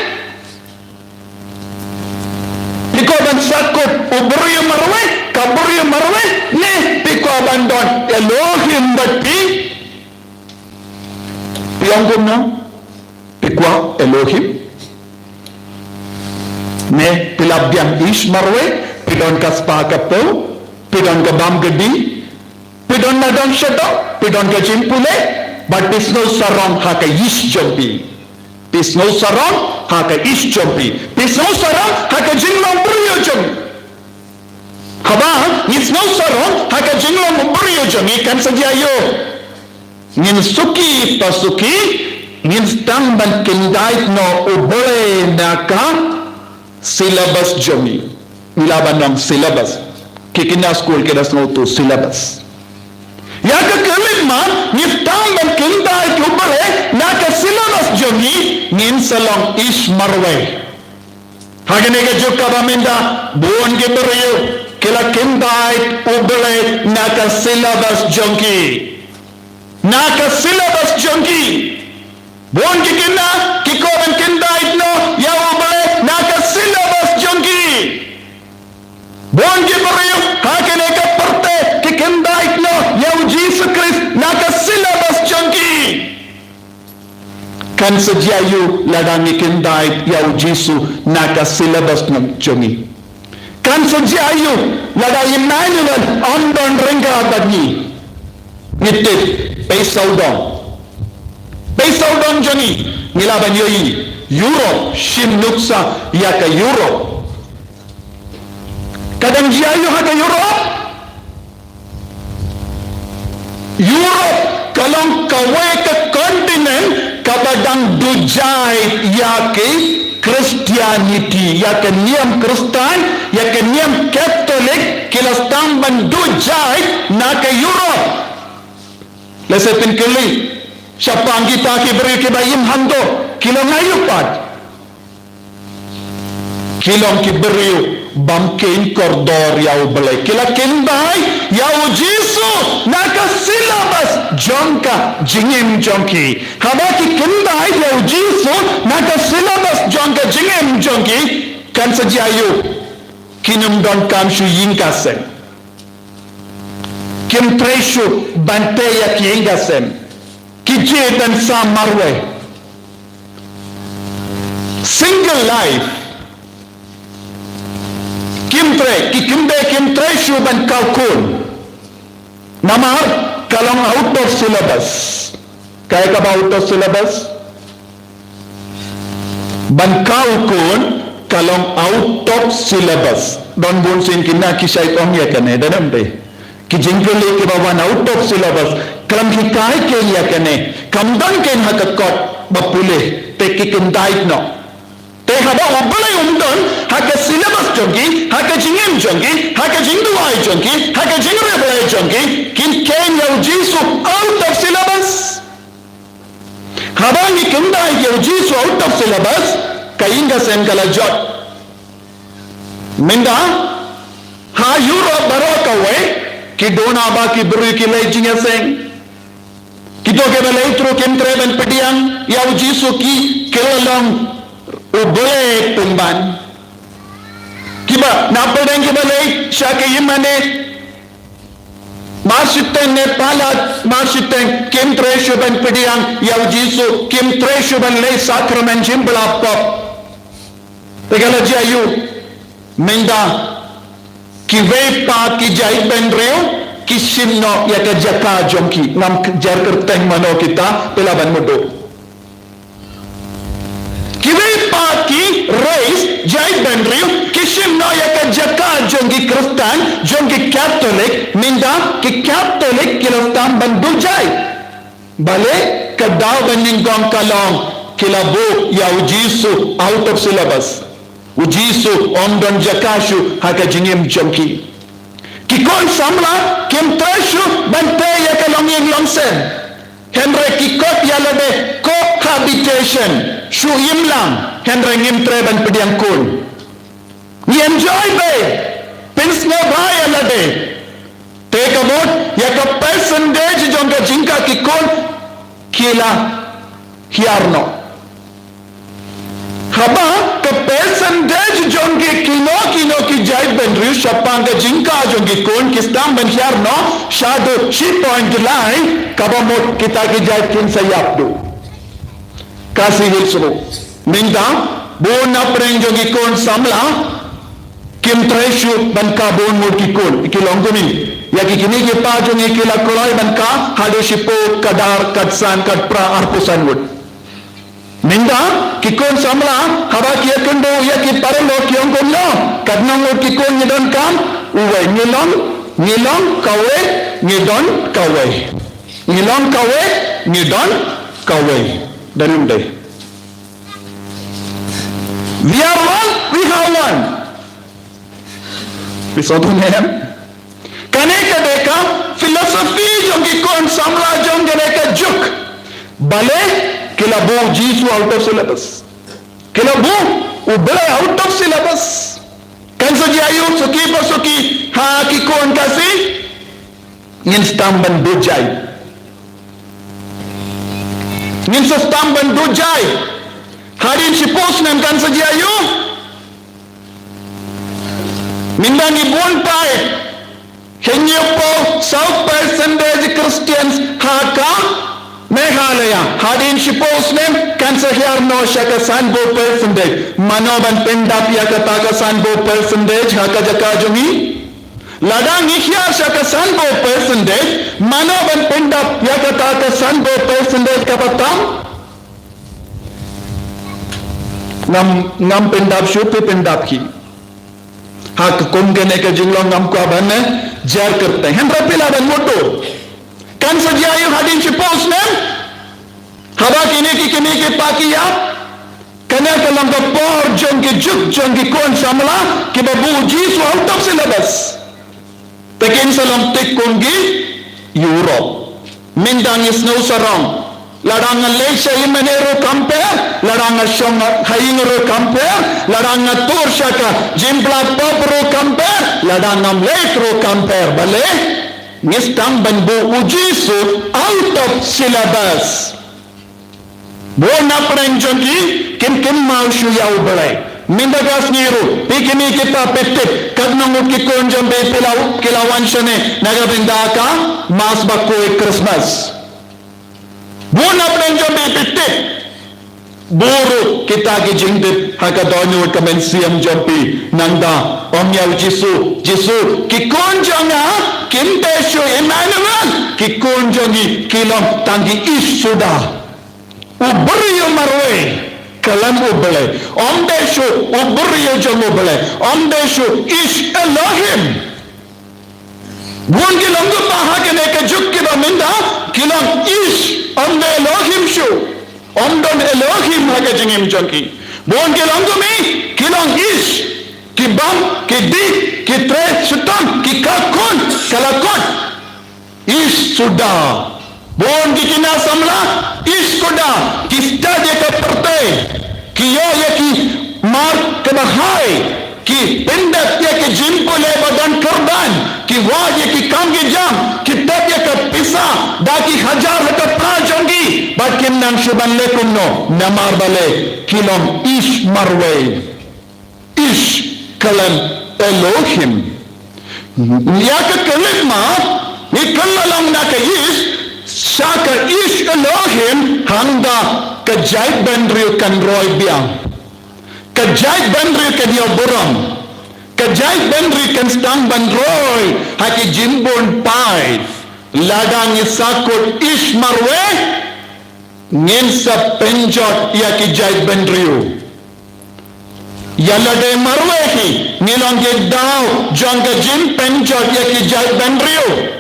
Phi kwah ban sa kut u briew marwei, ka briew marwei, ne phi kwah ban don Elohim bad phi? Phi ong kumno? Phi kwah Elohim? Ne phi la biang Ish marwei, phi don ka spah ka phew, phi don ka bam ka dih, phi don na dong sha dong, phi don ka jingpule, bad phi sngew sarong ha ka Ish jong phi. Phi sngew sarong ha ka Ish jong phi. Phi sngew sarong ha ka jinglong briew jong phi. Haba ngi sngew sarong ha ka jinglong briew jong ngi, kan sa jia aïu? Ngin suki pa suki, ngin sdang ban kyndait noh U Blei na ka syllabus jong ngi. Ngi lah ban ong syllabus. Ki khynnah skul ki da sngewthuh syllabus. Ïa ka khyllipmat, ngi sdang ban kyndait U Blei na ka syllabus jong ngi, ngin sa long Ish marwei. Ha kane ka juk kaba mynta, bun ki briew ki la kyndait U Blei na ka syllabus jong ki. Na ka syllabus jong ki. Bun ki khynnah ki kwah ban kyndait noh ïa U Blei na ka syllabus jong ki. Bun ki briew ha kane ka pyrthei ki kyndait noh ïa U Jisu Khrist na ka syllabus jong ki. Kan sa jia aïu lada ngi kyndait ïa U Jisu na ka syllabus jong ngi? Kan sa jia aïu lada Emmanuel ym don ryngkat bad ngi? Ngi tip, pei sawdong, pei sawdong jong ngi, ngi lah ban ïohi Europe, shim nuksa ïa ka Europe. Ka dang jia aïu ha ka Europe? Europe ka long kawei ka continent kaba dang duh jait ïa ki Christianity, ïa ka niam Khristan, ïa ka niam Katholik, ki la sdang ban duh jait na ka Europe. Lehse phin kylli shaphang kita ki briew kiba im hangto, ki long aïu pat? Ki long ki briew bym kheiñ kordor ïa U Blei. Ki la kyndait ïa U Jisu na ka syllabus jong ka jingim jong ki. Haba ki kyndait ïa U Jisu na ka syllabus jong ka jingim jong ki, kan sa jia aïu? Kin ym donkam shu ïing ka sem. Kim trei shuh ban tei ïa ki ïing ka sem. Ki jied ban sa marwei. Single life. Kim trei, ki kynthei kim trei shuh ban kaw khun. Namar ka long out of syllabus. Kaei kaba out of syllabus? Ban kaw khun ka long out of syllabus. Don bun sien ki na ki shait ong ïa kane, don em te. Ki jingkylli kiba wan out of syllabus. Khlem hikai kein ïa kane. Kam don kein ha ka kot ba pule. Te ki kyndait noh. Te haba U Blei um don ha ka syllabus jong ki, ha ka jingim jong ki, ha ka jingduwai jong ki, ha ka jingriewblei jong ki, kin kheiñ ïa U Jisu out of syllabus. Haba ngi kyndait ïa U Jisu out of syllabus, ka ïing ka sem ka la jot. Mynta ha Europe baroh kawei, ki don ba ki briew ki leit jingïaseng. Kito kiba leit ruh kim trei ban pdiang ïa U Jisu, ki, ki la long U Blei pynban. Kiba na pdeng kiba leit sha ka ïingmane, mar shiteng ne palat mar shiteng, kim trei shuh ban pdiang ïa U Jisu, kim trei shuh ban leit sakramen jingbylla pop. Te ka la jia aïu? Mynta kiwei pat ki jaitbynriew ki shim noh ïa ka jaka jong ki. Ngam jar kyrteng mano kita, phi lah ban mutdur. Kiwei pat ki race jaitbynriew ki shim noh ïa ka jaka jong ki Khristan, jong ki Katholik. Mynta ki Katholik ki la sdang ban duh jait. Balei? Ka daw ba nyngkong ka long ki la buh ïa U Jisu out of syllabus. U Jisu um don jaka shuh ha ka jingim jong ki. Ki khun samla kim treh shuh ban tei ïa ka longïing longsem. Hynrei ki kot ïa lade cohabitation, shu im lang, hynrei ngim treh ban pdiang khun. Ngi enjoy bha, pynsngewbha ïa lade. Te ka mut ïa ka percentage jong ka jingkah ki khun ki la hiar noh. Haba ka percentage jong ki kino kino ki jaitbynriew shaphang ka jingkah jong ki khun ki sdang ban hiar noh shaduh shi point lai, kaba mut kita ki jait kin sa ïap duh. Khasi Hills ruh mynta bun na pdeng jong ki khun samla kim treh shuh ban kah bun ngut ki khun, ki long kumne. Ïa ki kmie ki kpa jong ngi ki la kloi ban kah haduh shiphew, khatdar, khatsan, khatphra, arphew san ngut. Mynta ki khun samla haba ki ïakynduh ïa ki paralok ki ong kumno, katno ngut ki khun ngi donkam? Uwei. Ngi long, ngi long kawei, ngi don kawei. Ngi long kawei, ngi don kawei. Don ym dei? We are one, we have one. Phi sngewthuh ne em? Kane ka dei ka philosophy jong ki khun samla jong kane ka juk. Balei? Ki la buh u Jisu out of syllabus. Ki la buh U Blei out of syllabus. Kan sa jia aïu, suki ba suki, ha ki khun Khasi? Ngin sdang ban duh jait. Ngin sa sdang ban duh jait. Hadien shiphew snem kan sa jia aïu? Mynta ngi bun paid, hynñiewphew saw percentage Christians ha ka Meghalaya. Hadien shiphew snem kan sa hiar noh sha ka sanphew percentage. Mano ban pyndap ïa kata ka sanphew percentage ha ka jaka jong ngi? Lada ngi hiar sha ka sanphew percentage, mano ban pyndap ïa kata ka sanphew percentage kaba tam? Ngam, ngam pyndap shuh, phi pyndap hi. Ha ka kum kane ka jinglong ngam kwah ban, eh, jer kyrteng. Hynrei phi lah ban mutdur. Kan sa jia aïu hadien shiphew snem? Haba kine ki kmie ki kpa ki ïap. Kane ka long ka por jong ki juk jong ki khun samla kiba buh u Jisu out of syllabus. Te kin sa long tik kum ki Europe. Mynta ngi sngew sarong. Lada nga leit sha ïing mane ruh kam pher, lada nga shong ha ïing ruh kam pher, lada nga tur sha ka jingpynlait pop ruh kam pher, lada ngam leit ruh kam pher. Balei? Ngi sdang ban buh u Jisu out of syllabus. Bun na pdeng jong ki kim kynmaw shuh ïa U Blei. Mynta ka sngi ruh, phi kmie ki kpa phi tip katno ngut ki khun jong phi ki la, ki la wan shane na ka bynta ka Mass bakhuid Christmas. Bun na pdeng jong phi phi tip. Buh ruh kita ki jingtip ha ka dohnud ka mynsiem jong phi. Nangta ong ïa u Jisu, Jisu, ki khun jong nga kim dei shuh Emmanuel, ki khun jong ngi ki long tang ki yish suda. U briew marwei khlem U Blei. Ym dei shuh u briew jong U Blei. Ym dei shuh yish Elohim. Bun ki longkmie ha kane ka juk kiba mynta ki long yish, ym dei Elohim shuh. Ym don Elohim ha ka jingim jong ki. Bun ki longkmie ki long yish. Ki bam, ki dih, ki treh shitom, ki kha khun, ka la kot. Yish suda. Bun ki khynnah samla, yish suda, ki stad ïa ka pyrthei, ki ïoh ïa ki mar kaba hai, ki pyndep ïa ki jingpule ba don kyrdan, ki wad ïa ki kam ki jam, ki tep ïa ka pisa da ki hajar ha ka phra jong ki, bad kim nang shuh ban leh kumno, namar balei, ki long yish marwei. Yish khlem Elohim. Ïa ka khyllipmat, ngi kylla long na ka yish sha ka yish Elohim, hangta ka jaitbynriew kan roi biang. Ka jaitbynriew kan ïoh burom. Ka jaitbynriew kan sdang ban roi ha ki jingbun paid. Lada ngi sa kut yish marwei, ngin sa pynjot ïa ki jaitbynriew. Ïa lade marwei hi, ngi long ki daw jong ka jingpynjot ïa ki jaitbynriew.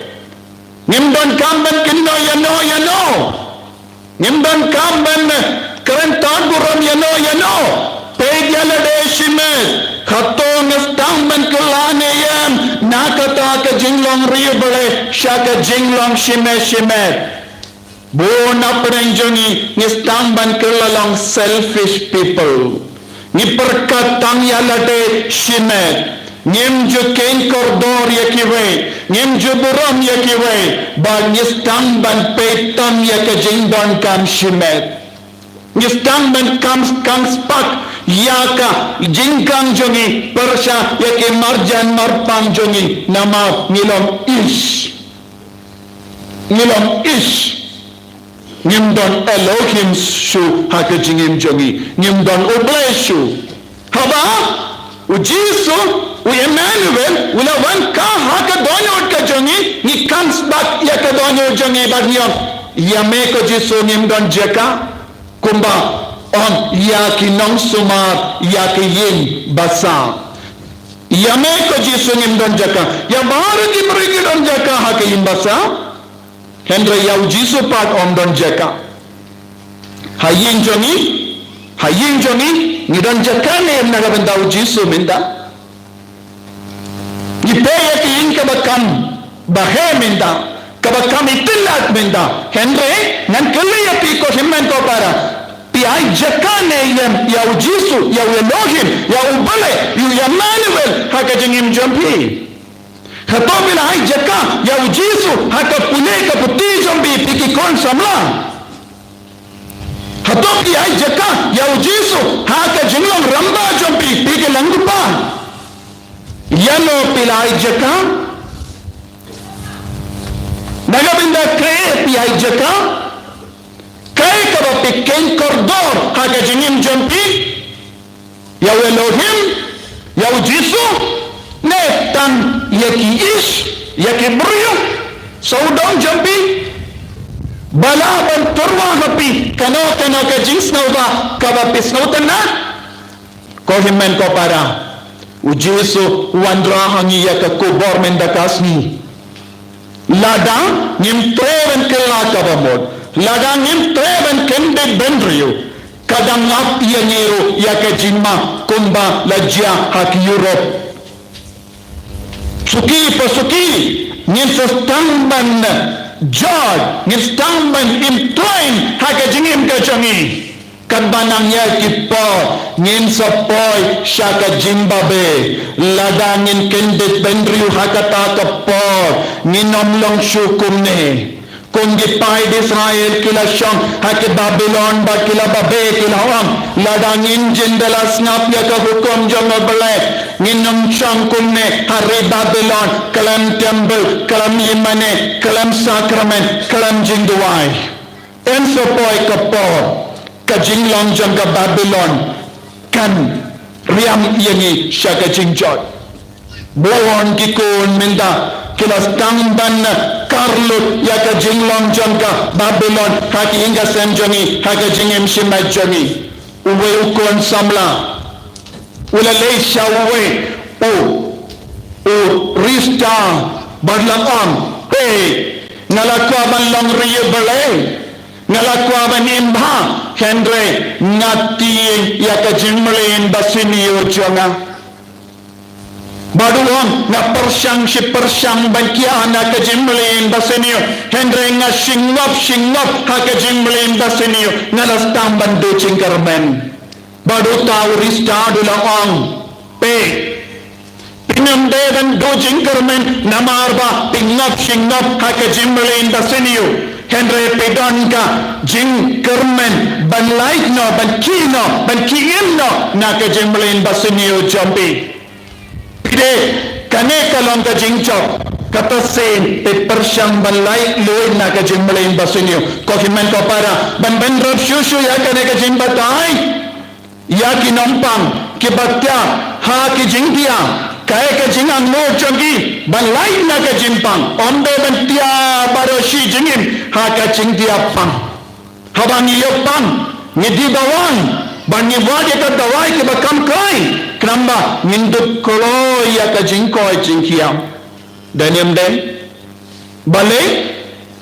Ngim donkam ban kynnoh ïano ïano. Ngim donkam ban kren tad burom ïano ïano. Te peit ïa lade shimet. Hato ngi sdang ban kylla ne em na kata ka jinglong riewblei sha ka jinglong shimet shimet? Bun na pdeng jong ngi, ngi sdang ban kylla long selfish people. Ngi pyrkhat tang ïa lade shimet. Ngim ju kheiñ kordor ïa kiwei, ngim ju burom ïa kiwei, bad ngi sdang ban peit tang ïa ka jingdonkam shimet. Ngi sdang ban kam, kam spak ïa ka jingkhang jong ngi pyrshah ïa ki marjan marpang jong ngi, namar ngi long ish. Ngi long ish. Ngim don Elohim shuh ha ka jingim jong ngi. Ngim don U Blei shuh. Haba u Jisu, u Emmanuel, u la wan kha ha ka dohnud ka jong ngi, ngi kam spak ïa ka dohnud jong ngi bad ngi ong, ïa me ko Jisu ngim don jaka. Kumba ong ïa ki nongsumar ïa ka ïing basa. Ïa me ko Jisu ngim don jaka. Ïa baroh ki briew ki don jaka ha ka ïing basa. Hynrei ïa u Jisu pat ym don jaka. Ha ïing jong ngi, ha ïing jong ngi, ngi don jaka ne em na ka bynta u Jisu mynta? Ngi peit ïa ka ïing kaba kham bha mynta, kaba kham itynnad mynta. Hynrei ngan kylli ïa phi ko hynmen ko para, phi ai jaka ne em ïa u Jisu, ïa u Elohim, ïa u Blei, ïa u Emmanuel ha ka jingim jong phi? Hato phi la ai jaka ïa u Jisu ha ka pule ka puthi jong phi, phi ki khun samla? Hato phi ai jaka ïa u Jisu ha ka jinglong rangbah jong phi, phi ki langpa? Ïano phi la ai jaka? Na ka bynta kaei phi ai jaka? Kaei kaba phi kheiñ kordor ha ka jingim jong phi? Ïa u Elohim, ïa u Jisu, ne tang ïa ki ish, ïa ki briew sawdong jong phi? Ba lah ban tyrwa ha phi kano kano ka jingsngewbha kaba phi sngewtynnad? Ko hynmen ko para, u Jisu u wanrah ha ngi ïa ka khubor mynta ka sngi. Lada ngim treh ban kylla kaba mut, lada ngim treh ban kyndit bynriew, ka dang ap ïa ngi ruh ïa ka jingma kumba la jia ha ki Europe. Suki pa suki, ngin sa sdang ban jot, ngin sdang ban incline ha ka jingim ka jong ngi. Katba nang ïa ki por ngin sa poi sha ka jingbabe. Lada ngin kyndit bynriew ha kata ka por, ngin ym long shuh kumne. Kum ki paid Israel ki la shong ha ki Babilon bad ki la babe, ki la ong, lada ngin jin da la sngap ïa ka hukum jong U Blei, ngin ym shong kumne ha ri Babilon, khlem temple, khlem ïingmane, khlem sakramen, khlem jingduwai. Yn sa poi ka por ka jinglong jong ka Babilon kan riam ïa ngi sha ka jingjot. Bun ki khun mynta ki la sdang ban kar lut ïa ka jinglong jong ka Babilon ha ki ïing ka sem jong ngi, ha ka jingim shimet jong ngi. Uwei u khun samla u la leit sha uwei u, u rista bad la ong, hei, nga la kwah ban long riewblei, nga la kwah ban im bha, hynrei nga tieng ïa ka jingmlien basniew jong nga. Bad u ong, nga pyrshang shi pyrshang ban kiar na ka jingmlien basniew, hynrei nga shingop shingop ha ka jingmlien basniew, nga la sdang ban duh jingkyrmen. Bad uta u rista u la ong, peit, phin ym dei ban duh jingkyrmen namar ba phi ngop shingop ha ka jingmlien basniew, hynrei phi don ka jingkyrmen ban lait noh, ban khie noh, ban khie im noh na ka jingmlien basniew jong phi. Phi dei, kane ka long ka jingjop, kata sien phi pyrshang ban lait luid na ka jingmlien basniew. Ko hynmen ko para, ban bynrap shuh shuh ïa kane ka jingbatai ïa ki nongpang kiba thiah ha ki jingthiah, kaei ka jingangnud jong ki ban lait na ka jingpang, ym dei ban thiah baroh shi jingim ha ka jingthiah pang. Haba ngi ïoh pang, ngi die dawai, bad ngi wad ïa ka dawai kiba kham khlaiñ, khnang ba ngin dup kloi ïa ka jingkoit jingkhiah. Dei ne ym dei? Balei?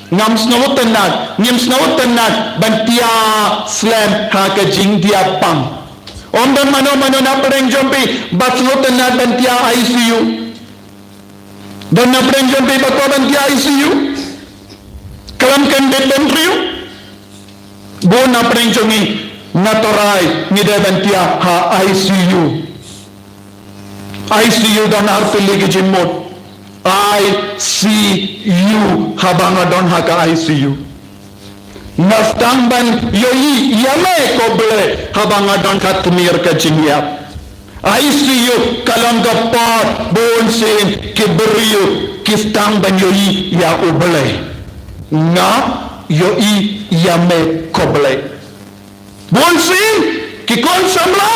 Ngam sngewtynnad, ngim sngewtynnad ban thiah slem ha ka jingthiah pang. Ym don mano mano na pdeng jong phi ba sngewtynnat ban thiah I C U. Don na pdeng jong phi ba kwah ban thiah I C U? Khlem kyndit bynriew. Bun na pdeng jong ngi, nga tharai ngi dei ban thiah ha I C U. I C U don artylli ki jingmut. I C U, haba nga don ha ka I C U, nga sdang ban ïohi ïa me ko Blei haba nga don ha tmier ka jingïap. I C U ka long ka por bunsien ki briew ki sdang ban ïohi ïa U Blei. Nga ïohi ïa me ko Blei. Bunsien ki khun samla,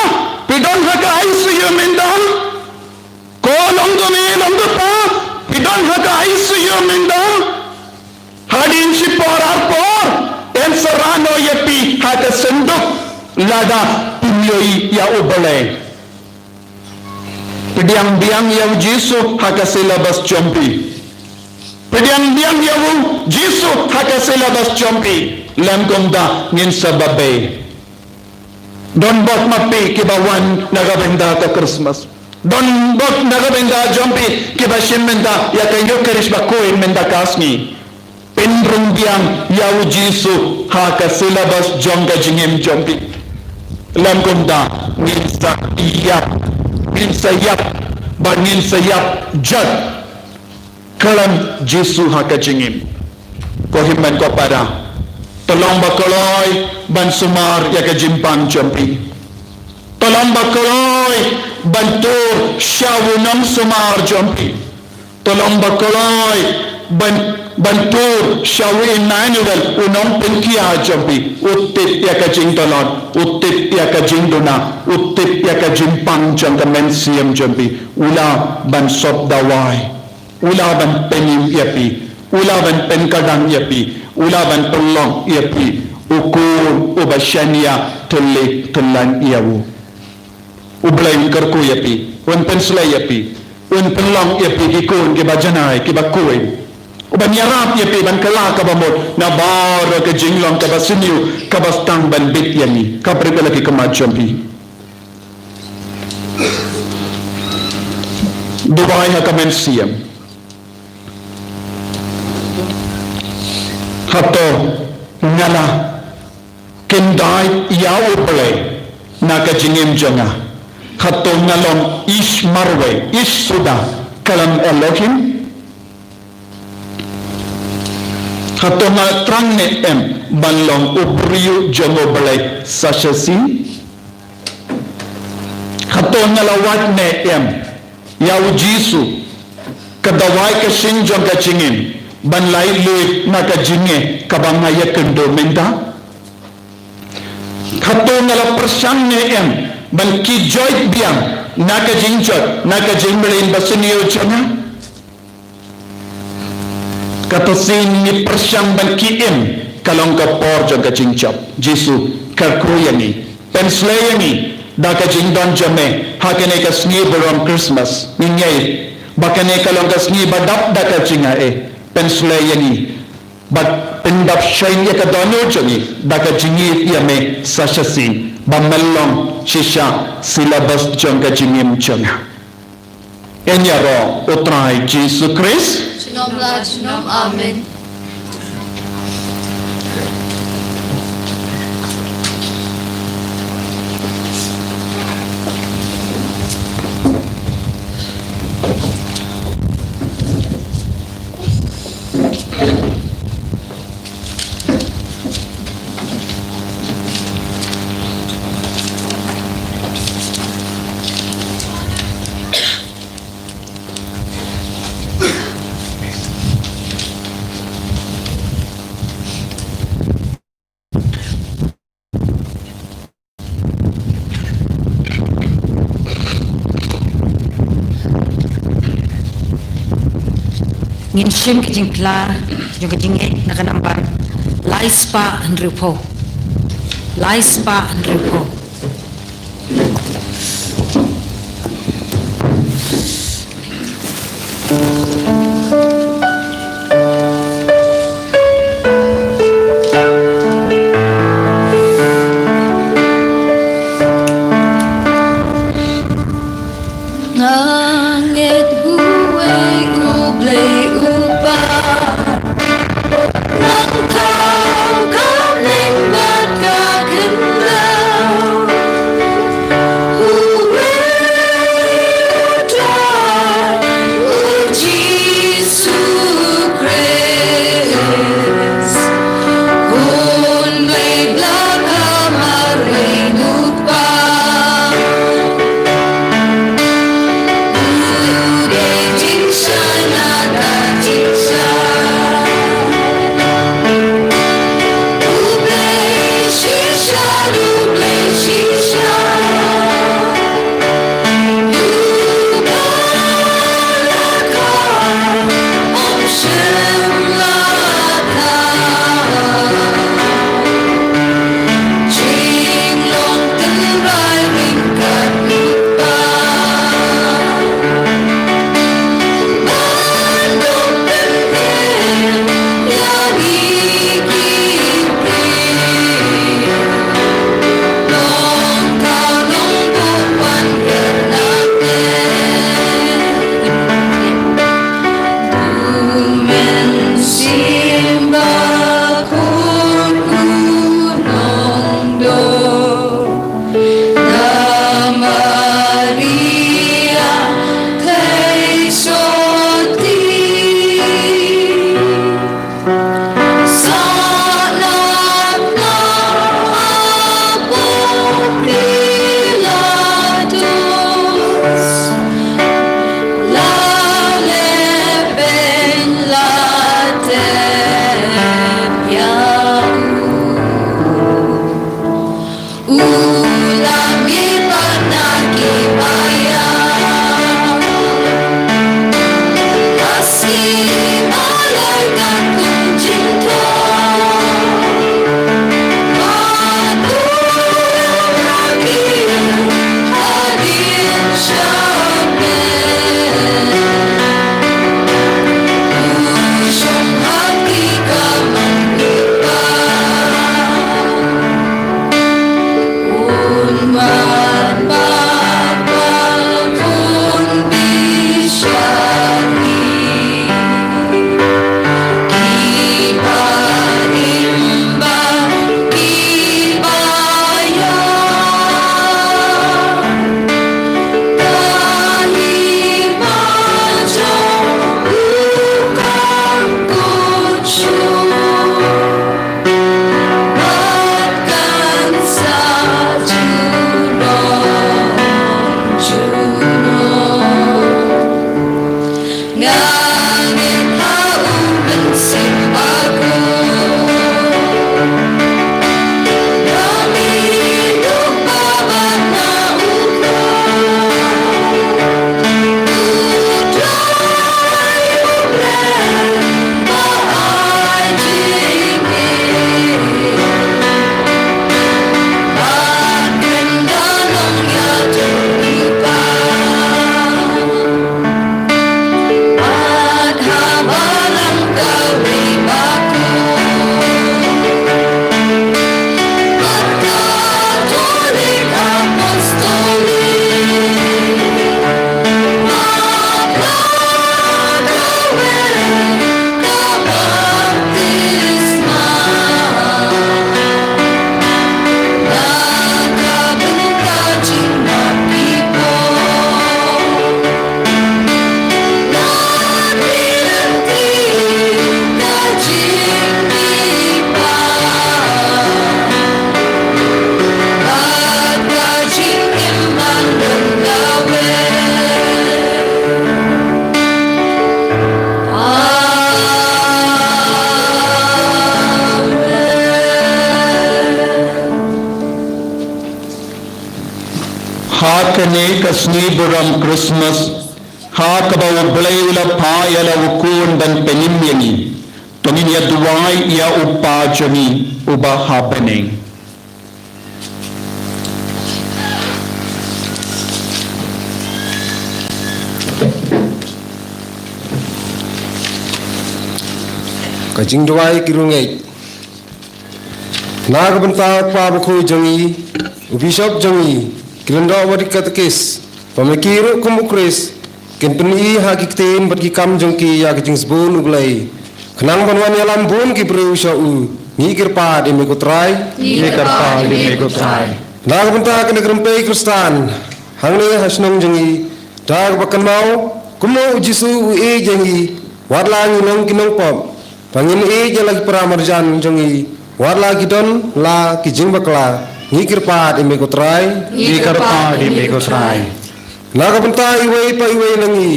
phi don ha ka I C U mynta. Ko long kmie long kpa, phi don ha ka I C U mynta. Hadien shi por ar por, yn sa rah noh ïa phi ha ka synduk lada phim ïohi ïa U Blei. Pdiang biang ïa U Jisu ha ka syllabus jong phi. Pdiang biang ïa U Jisu ha ka syllabus jong phi. Lym kumta ngin sa babe. Don bok ma phi kiba wan na ka bynta ka Christmas. Don bok na ka bynta jong phi kiba shim mynta ïa ka Eucharist ba khuid mynta ka sngi. Pynrung biang ïa U Jisu ha ka syllabus jong ka jingim jong phi. Lym kumta ngin sa ïap, ngin sa ïap, ba ngin sa ïap jot khlem Jisu ha ka jingim. Ko hynmen ko para, to long ba kloi ban sumar ïa ka jingpang jong phi. To long ba kloi ban tur sha U Nongsumar jong phi. To long ba kloi ban, ban tur sha U Emmanuel, U Nongpynkhiah jong phi. U tip ïa ka jingtlot, u tip ïa ka jingduna, u tip ïa ka jingpang jong ka mynsiem jong phi. U lah ban sop dawai. U lah ban pynim ïa phi, u lah ban pynkdang ïa phi, u lah ban pynlong ïa phi u khun uba shaniah thylliej thyllan ïa u. U Blei un kyrkhu ïa phi, un pynsleh ïa phi, un pynlong ïa phi ki khun kiba janai kiba khuid. U ban ïarap ïa phi ban kylla kaba mut na baroh ka jinglong kaba sniew kaba sdang ban bit ïa ngi. Ka bret ïa la ki khmat jong phi. Duwai ha ka mynsiem. Hato nga la kyndait ïa U Blei na ka jingim jong nga? Hato nga long ish marwei, ish suda khlem Elohim? Hato nga thrang ne em ban long u briew jong U Blei sa shisien? Hato nga la wad ne em ïa U Jisu, ka dawai ka shynjong ka jingim, ban laitluid na ka jingeh kaba nga ïakynduh mynta? Hato nga la pyrshang ne em ban kit joit biang na ka jingjot, na ka jingmlien ba sniew jong nga? Kata sien ngi pyrshang ban kit im, ka long ka por jong ka jingjop. Jisu kyrkhu ïa ngi, pynsleh ïa ngi da ka jingdon jong me ha kane ka sngi burom Christmas. Ngi ngeit ba kane ka long ka sngi ba dap da ka jingaiei. Pynsleh ïa ngi bad pyndap shai ïa ka dohnud jong ngi da ka jingïeit ïa me sa shisien, ba men long shisha syllabus jong ka jingim jong nga. Ïaroh U Trai Jisu Khrist. Junom la junom. Amen. Ngin shim ka jingphla jong ka jingngeit na ka nambar lai spah hynriewphew. Lai spah hynriewphew. Ha kane ka sngi burom Christmas, ha kaba U Blei u la phah ïa la u khun ban pynim ïa ngi, to ngin ïa duwai ïa U Kpa jong ngi uba ha bneng. Ka jingduwai ki rungeit. Na ka bynta u Kpa Bakhuid jong ngi, u Bishop jong ngi, ki lyngdoh bad ki katekis, ba ma ki ruh kum u Khrist, kin pyni ha ki ktien bad ki kam jong ki ïa ka jingsbun U Blei. Khnang ban wan ïalam bun ki briew sha u, ngi kyrpad ïa me ko Trai. Ngi kyrpad ïa me ko Trai. Na ka bynta kane ka rympei Khristan, hangne ha shnong jong ngi, da kaba kynmaw, kumno u Jisu u ïeit ïa ngi, wat la ngi long ki nongpop. Ba ngin ïeit ïa la ki para marjan jong ngi, wat la ki don la ki jingbakla, ngi kyrpad ïa me ko Trai. Ngi kyrpad ïa me ko Trai. Na ka bynta iwei pa iwei na ngi,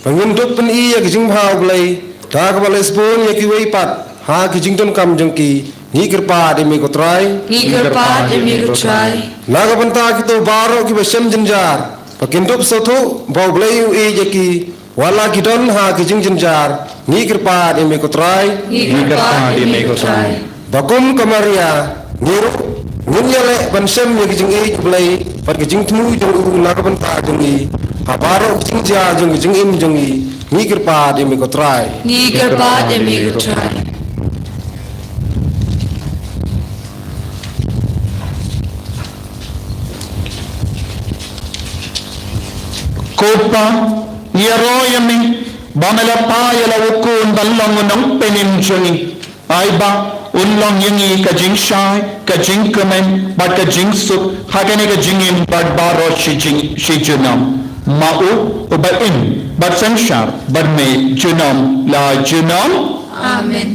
ba ngin dup pyni ïa ki jingbha U Blei, da kaba leh sbun ïa kiwei pat, ha ki jingdonkam jong ki, ngi kyrpad ïa me ko Trai. Ngi kyrpad ïa me ko Trai. Na ka bynta kito baroh kiba shem jynjar, ba kin dup sngewthuh ba U Blei u ïeit ïa ki, wat la ki don ha ki jingjynjar, ngi kyrpad ïa me ko Trai. Ngi kyrpad ïa me ko Trai. Ba kum ka Maria, ngi ruh, ngin ïaleh ban shem ïa ki jingïeit U Blei, bad ki jingthmu jong u na ka bynta jong ngi, ha baroh ki jingjia jong ki jingim jong ngi, ngi kyrpad ïa me ko Trai. Ngi kyrpad ïa me ko Trai. Ko Pa, ngi ïaroh ïa me, ba me la phah ïa la u khun ban long u nongpynim jong ngi. Ai ba un long ïa ngi ka jingshai, ka jingkmen, bad ka jingsuk, ha kane ka jingim bad baroh shi jing, shi junom. Ma u, uba im, bad synshar, bad me junom la junom. Amen.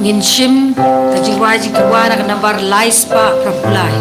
Ngin shim ka jingrwai jingkyrwai na ka nambar lai spah phra phew lai.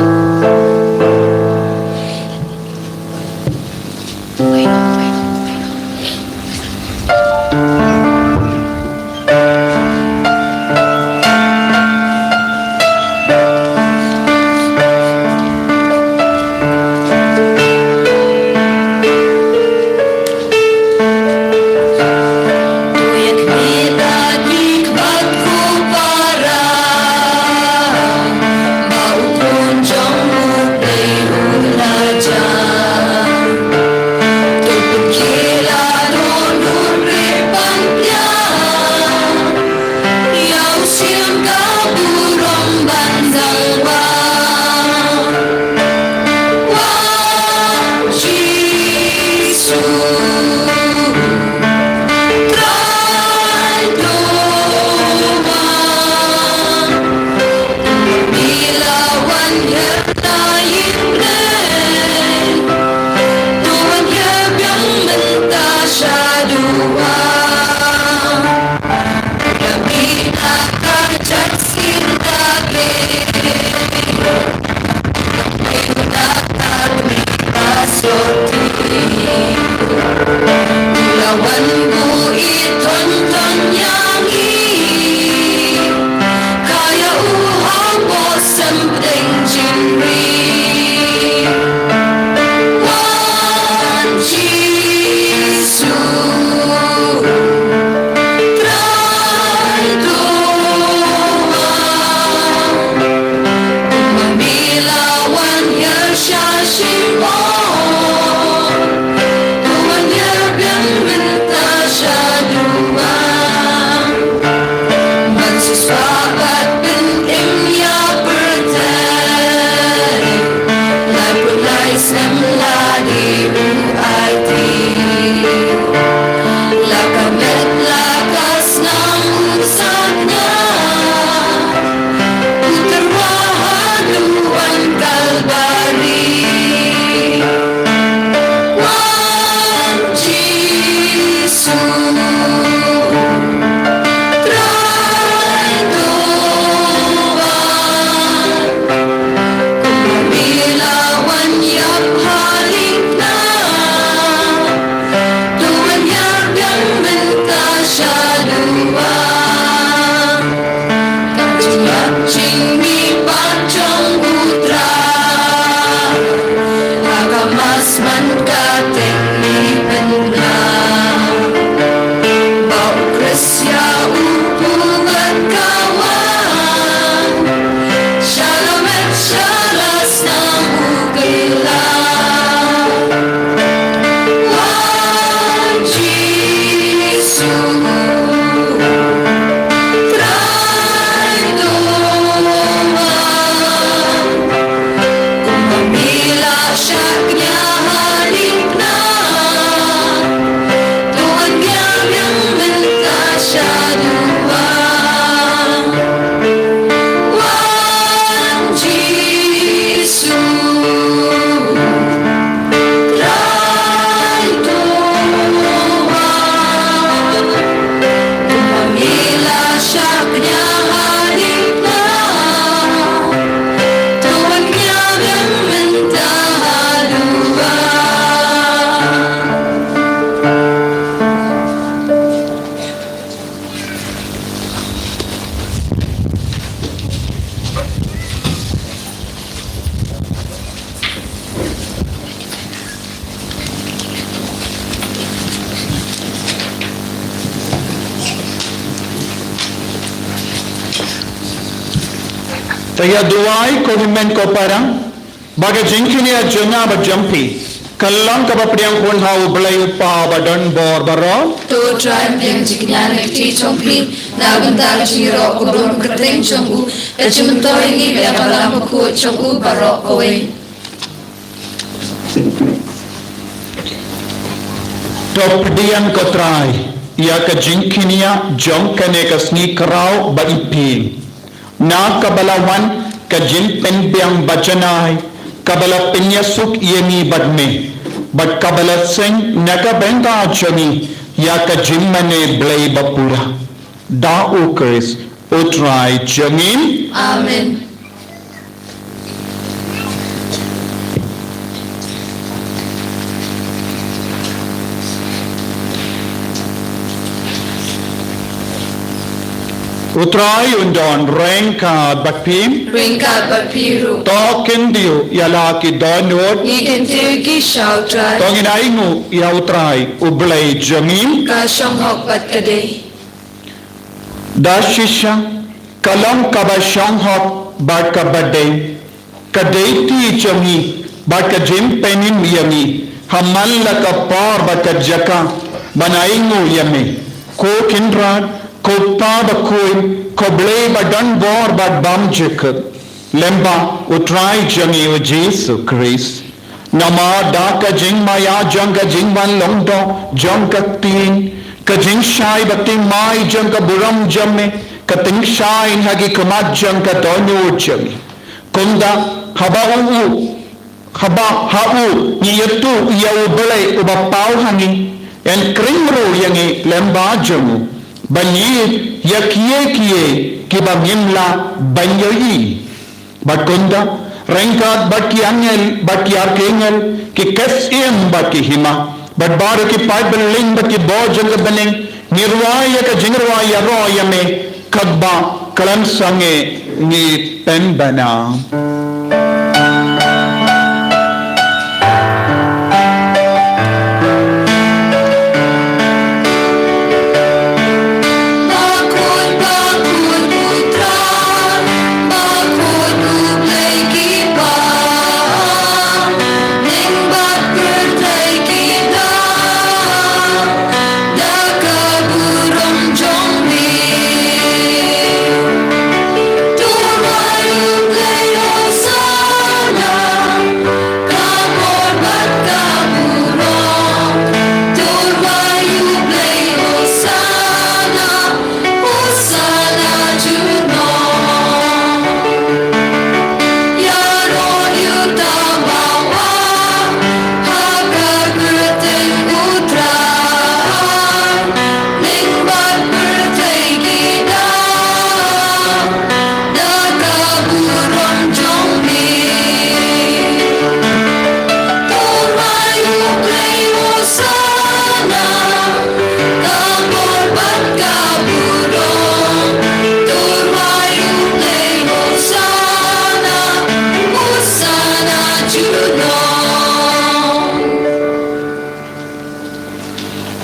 Trai to ba, kumba me la wan ïap ha ri na, to wan ïar biang mynta sha duwan. Ka jingïap jingmih pat jong U Trai, ha ka mass man ka teng ngi pynbna. Ba U Khrist ïa u pynban ka wan, sha la met sha la snam u kylla. Wan Jisu, Trai to ba, kumba me la shakñia ha ri na, to wan ïar biang mynta sha duwan. Wan Jisu, Trai to ba, kumba me la shakñia ha ri na, to wan ïar biang mynta ha duwan. Te ïa duwai ko hynmen ko para, ba ka jingkñia jong nga bad jong phi kan long kaba pdiang khun ha U Blei U Kpa ba don bor baroh. To Trai pdiang jingkñia na ka kti jong phi na ka bynta ka jingïaroh kaba don kyrteng jong u, ka jingmyntoi ïa ngi bad ïa ka balang bakhuid jong u baroh kawei. To pdiang ko Trai ïa ka jingkñia jong kane ka sngi kraw ba ipin. Na kaba la wan ka jingpynbiang ba janai, kaba la pynïasuk ïa ngi bad me, bad kaba la seng na ka bynta jong ngi ïa ka jingmane Blei ba pura. Da U Khrist U Trai jong ngi. Amen. U Trai un don ryngkat bad phi. Ryngkat bad phi ruh. To khyndiat ïa la ki dohnud. Ngi kyntiew ki sha U Trai. To ngin ainguh ïa U Trai U Blei jong ngi. Ka shong hok bad ka dei. Da shisha ka long kaba shong hok bad kaba dei. Ka dei ti jong ngi bad ka jingpynim ïa ngi ha man la ka por bad ka jaka ban ainguh ïa me, ko Kynrad, ko Kpa bakhuid, ko Blei ba don bor bad bymjukut, lyngba U Trai jong ngi U Jisu Khrist. Namar da ka jingmaïa jong ka jingwan long doh jong ka ktien, ka jingshai baptismai jong ka burom jong me ka tyngshaiñ ha ki khmat jong ka dohnud jong ngi. Kumta haba u, u, haba ha u ngi ïathuh ïa U Blei uba paw ha ngi, yn khring ruh ïa ngi lyngba jong u ban ïeit ïa kiei kiei kiba ngim lah ban ïohi. Bad kumta ryngkat bad ki angel bad ki arkangel, ki ksiem bad ki hima, bad baroh ki paid bymman bad ki bor jong ka bneng, ngi rwai ïa ka jingrwai ïaroh ïa me, katba khlem sangeh ngi pynbna.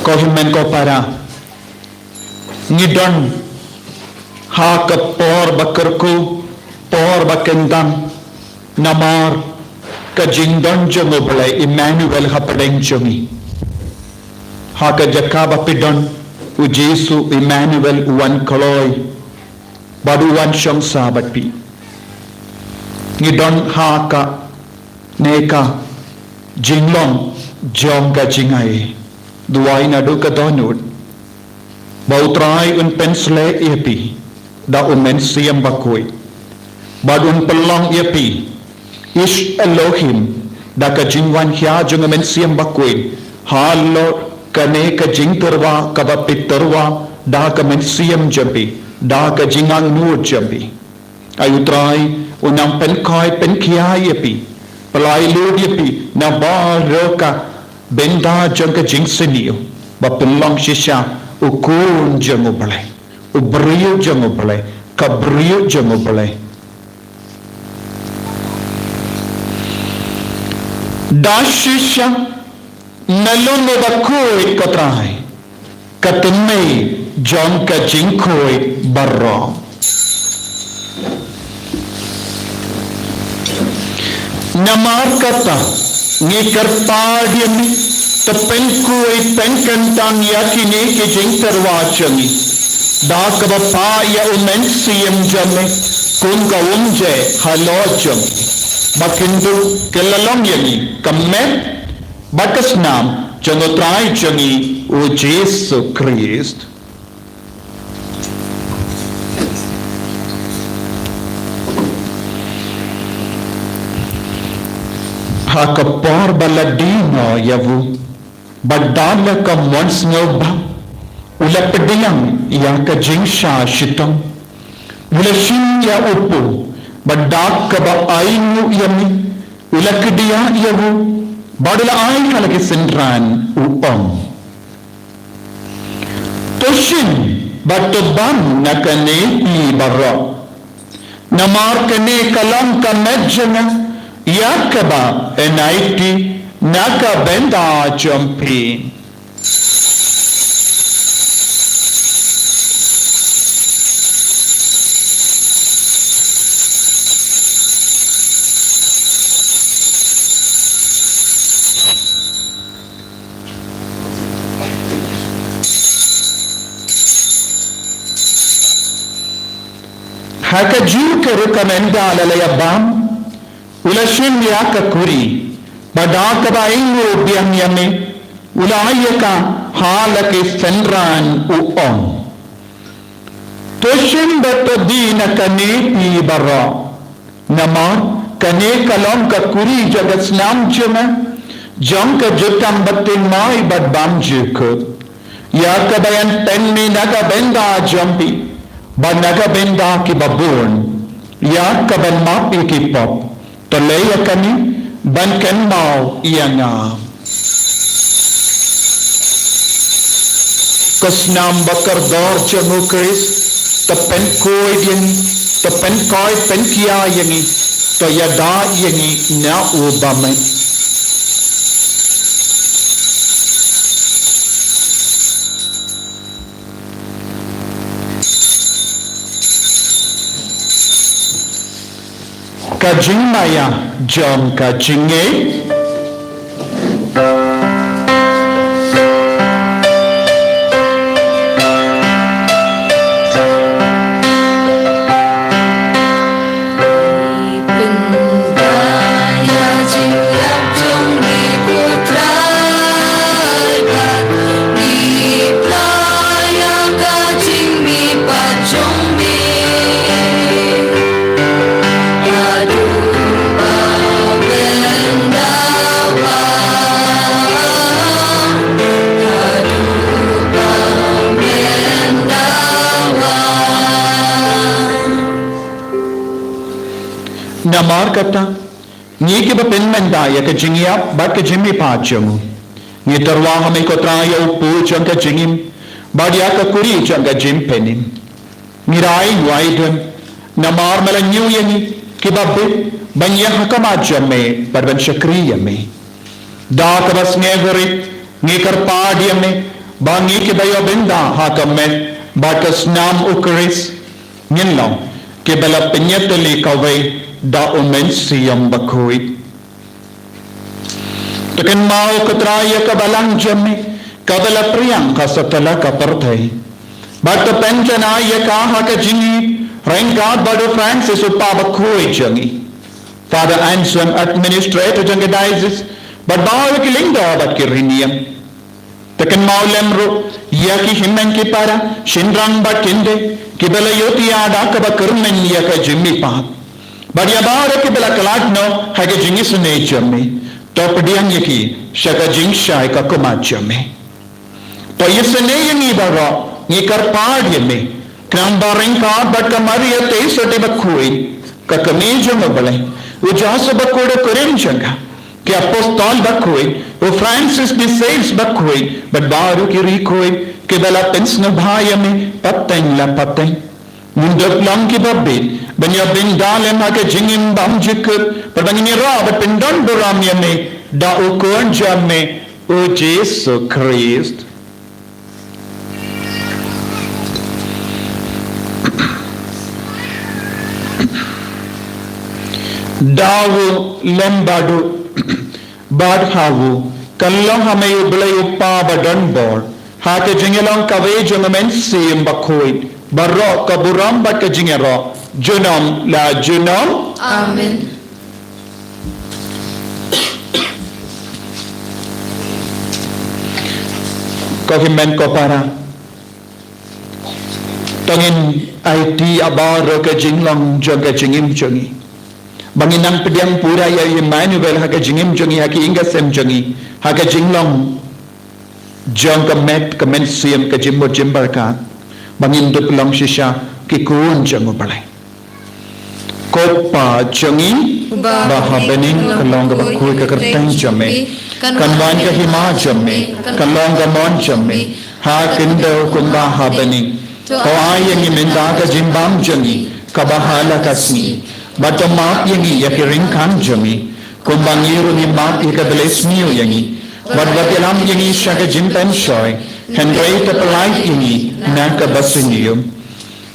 Ko hynmen ko para, ngi don ha ka por ba kyrkhu, por ba kyndang, namar ka jingdon jong U Blei Emmanuel hapdeng jong ngi. Ha ka jaka ba phi don, U Jisu Emmanuel u wan kloi bad u wan shong sa bad phi. Ngi don ha kane ka jinglong jong ka jingai. Duwai naduh ka dohnud ba U Trai un pynshlei ïa phi da U Mynsiem Bakhuid, bad un pynlong ïa phi Ish Elohim, da ka jingwan khia jong U Mynsiem Bakhuid halor kane ka jingtyrwa kaba phi tyrwa da ka mynsiem jong phi, da ka jingangnud jong phi. Ai U Trai un nang pynkhuid pynkhia ïa phi, pyllait lut ïa phi na baroh ka bynta jong ka jingsniew, ba phin long shisha u khun jong U Blei, u briew jong U Blei, ka briew jong U Blei. Da shisha na U Mynsiem Bakhuid, ko Trai, ka tynrai jong ka jingkhuid baroh. Namar kata, ngi kyrpad ïa me, to pynkhuid pynkyntang ïa kine ki jingtyrwa jong ngi da kaba phah ïa U Mynsiem jong me kum ka umjai halor jong ngi, ba kin duh kin long ïa ngi ka met bad ka snam jong U Trai jong ngi U Jisu Khrist. Ha ka por ba la die noh ïa u, bad da la ka mon sngewbha, u la pdiang ïa ka jingshah shitom, u la shim ïa u pung, bad da kaba ainguh ïa me, u la kdiah ïa u, bad u la ai ha la ki synran, u ong: To shim bad to bam na kane phi baroh, namar kane ka long ka met jong nga, ïa kaba yn aiti na ka bynta jong phi. Ha kajuh ka rukom ynda la ïa bam, u la shim ïa ka kuri, bad da kaba ainguh biang ïa me, u la ai ïa ka ha la ki synran, u ong: To shim bad to die na kane phi baroh, namar kane ka long ka kuri jong ka snam jong nga, jong ka jutang bathymmai bad bymjukut, ïa kaba yn pynmih na ka bynta jong phi bad na ka bynta kiba bun, ïa kaban map ïa ki pop. To leh ïa kane ban kynmaw ïa nga. Ko snam bakordor jong U Khrist, to pynkhuid ïa ngi, to pynkhuid pynkhia ïa ngi, to ïada ïa ngi na u bymman. Ka jingmaïa jong ka jingngeit. Namar kata, ngi kiba pynmynta ïa ka jingïap bad ka jingmihpat jong u, ngi tyrwa ha me ko Trai ïa u pud jong ka jingim, bad ïa ka kuri jong ka jingpynim. Ngi rai wai don, namar me la ñiew ïa ngi kiba bit ban ïeng ha khmat jong me bad ban shakri ïa me. Da kaba sngewrit ngi kyrpad ïa me, ba ngi kiba ïoh bynta ha ka met bad ka snam u Khrist ngin long kiba la pynïatylli kawei da u Mynsiem Bakhuid. To kynmaw ko Trai ïa ka balang jong me kaba la pdiang ha satlak ka pyrthei, bad to pynjanai ïa ka ha ka jingïeit ryngkat bad u Francis u Papa bakhuid jong ngi, Father Anselm, administrator jong ka diocese, bad baroh ki lyngdoh bad ki riewniam. To kynmaw lem ruh ïa ki hynmen ki para, shynrang bad kynthei kiba la ïohthiah da kaba kyrmen ïa ka jingmihpat, bad ïa baroh kiba la khlad noh ha ka jingisynei jong me. To pdiang ïa ki sha ka jingshai ka khmat jong me. To ïasynei ïa ngi baroh, ngi kyrpad ïa me, khnang ba ryngkat bad ka Maria Theisotti bakhuid, ka kmie jong u Blei, u Joseph bakhuid u kurim jong ka, ki apostol bakhuid, u Francis de Sales bakhuid, bad baroh ki riewkhuid kiba la pynsngewbha ïa me pateng la pateng, ngin dup long kiba bit ban ïoh bynta lem ha ka jingim bymjukut, bad ba ngin ïaroh bad pyndonburom ïa me da u Khun jong me, u Jisu Khrist. Da u lem bad u, bad ha u, kan long ha me u Blei u Kpa badonbor, ha ka jingïalong kawei jong u Mynsiem Bakhuid, baroh ka burom bad ka jingïaroh junom la junom. Amen. Ko hynmen ko para, to ngin aiti ïa baroh ka jinglong jong ka jingim jong ngi, ba ngin nang pdiang pura ïa u Immanuel ha ka jingim jong ngi, ha ka ïing ka sem jong ngi, ha ka jinglong jong ka met ka mynsiem, ka jingmut jingpyrkhat, ba ngin dup long shisha ki khun jong u Blei. Ko Pa jong ngi, uba ha bneng, ka long kaba khuid ka kyrteng jong me, kan wan ka hima jong me, kan long ka mon jong me ha khyndew kumba ha bneng. To ai ïa ngi mynta ka jingbam jong ngi kaba ha la ka sngi, bad to map ïa ngi ïa ki ryngkang jong ngi, kumba ngi ruh ngi map ïa kiba la sniew ïa ngi, bad wat ïalam ïa ngi sha ka jingpynshoi, hynrei to pyllait ïa ngi na kaba sniew.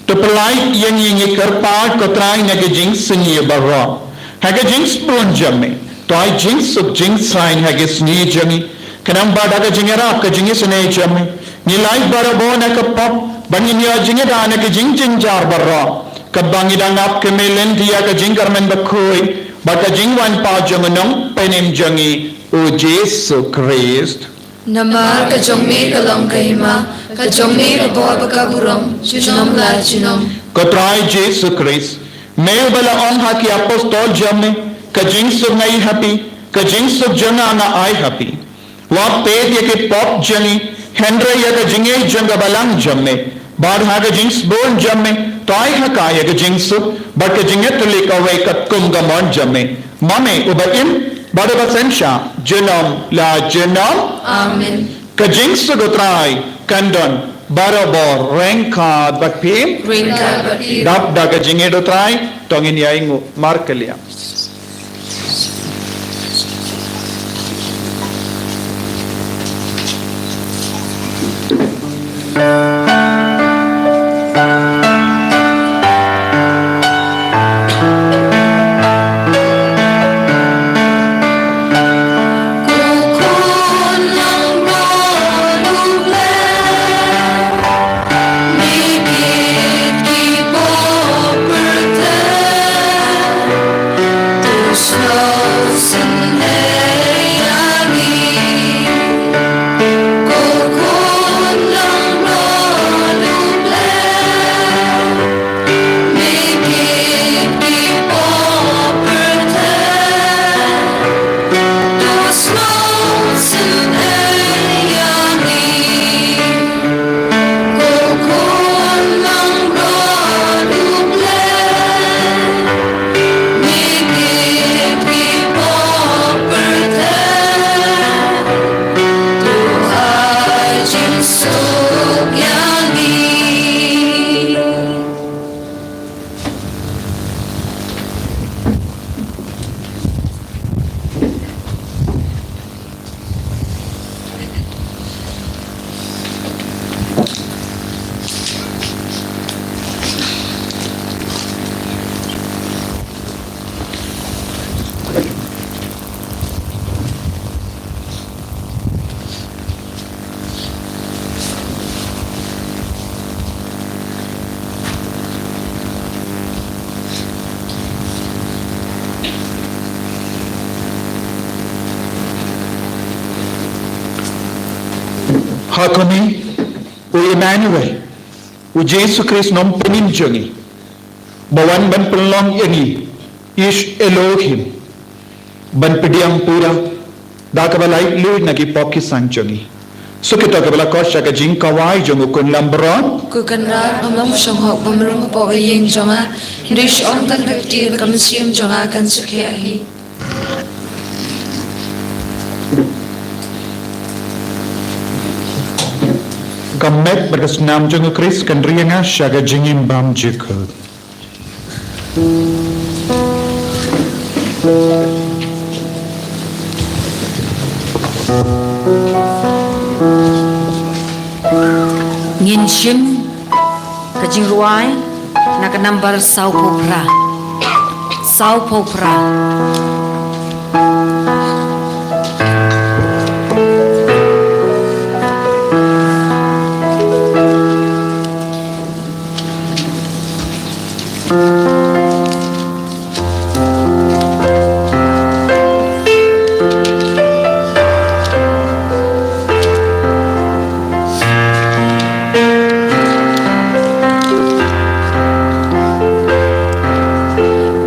To pyllait ïa ngi, ngi kyrpad ko Trai, na ka jingsniew baroh, ha ka jingsbun jong me, to ai jingsuk jingsaiñ ha ka sngi jong ngi, khnang ba da ka jingïarap ka jingisynei jong me, ngi lait barabor na ka pop, ba ngin ïoh jingïada na ka jingjynjar baroh, kaba ngi dang ap kyrmen lynti ïa ka jingkyrmen bakhuid bad ka jingwan pat jong u Nongpynim jong ngi, u Jisu Khrist. Namar ka jong me ka long ka hima, ka jong me ka bor bad ka burom junom la junom. Ko Trai Jisu Khrist, me uba la ong ha ki apostol jong me, ka jingsuk nga ai ha phi, ka jingsuk jong nga nga ai ha phi. Wat peit ïa ki pop jong ngi, hynrei ïa ka jingïeit jong ka balang jong me, bad ha ka jingsbun jong me, to ai ha ka ïa ka jingsuk bad ka jingïatylli kawei katkum ka mon jong me, ma me uba im bad uba synshar junom la junom. Amen. Ka jingsuk u Trai kan don barabor ryngkat bad phi. Ryngkat bad phi. Dap da ka jingïeit u Trai, to ngin ïainguh markylliang. Ha kane, u Emmanuel, u Jisu Khrist nongpynim jong ngi, ba wan ban pynlong ïa ngi, Ish Elohim, ban pdiang pura da kaba laitluid na ki pop ki sang jong ngi. Suk ïa kito kiba la koit sha ka jingkawai jong u Khun Lamb baroh. Ko Kynrad, ngam long shong hok ban rung hapoh ka ïing jong nga, hynrei shu ong tang da ka kti, ka mynsiem jong nga kan sukhiah hi. Ka met bad ka snam jong u Khrist kan ri ïa nga sha ka jingim bymjukut. Ngin shim ka jingrwai na ka nambar sawphew phra. Sawphew phra.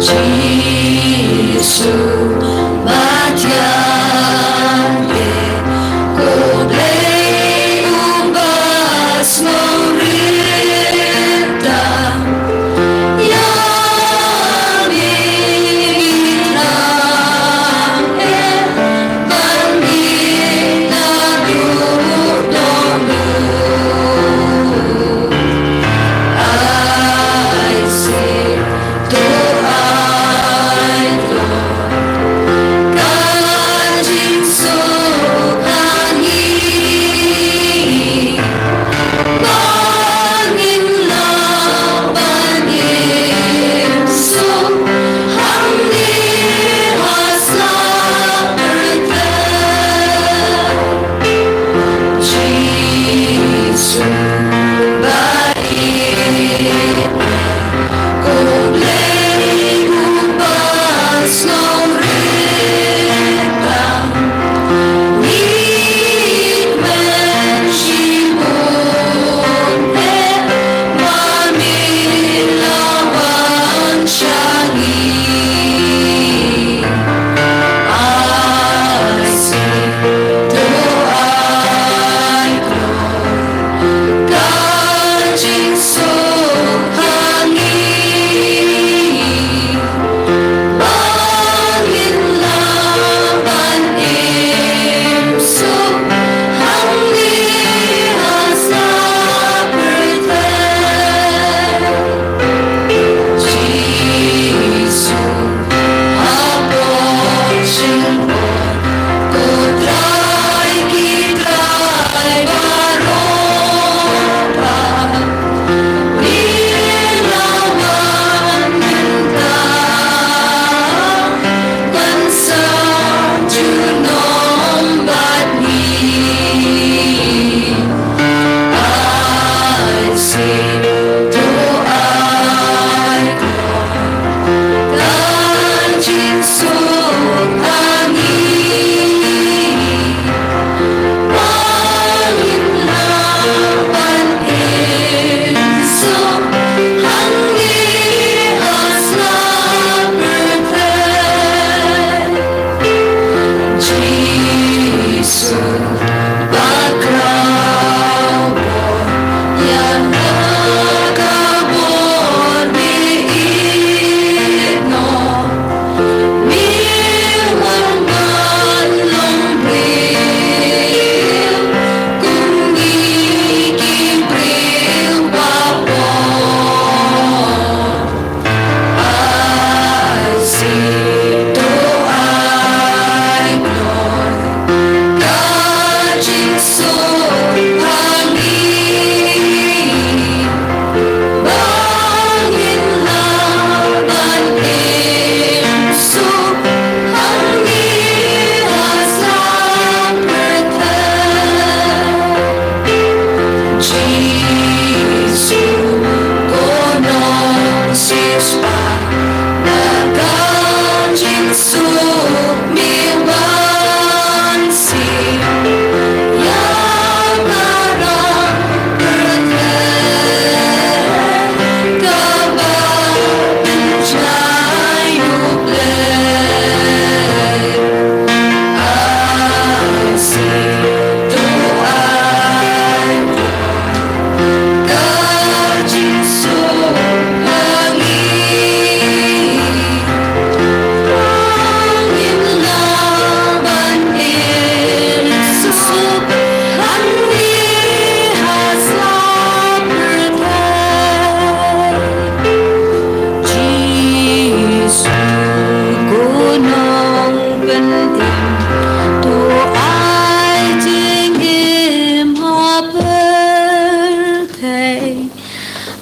Jisu, ba thiang eh, ko Blei uba sngewrit tam.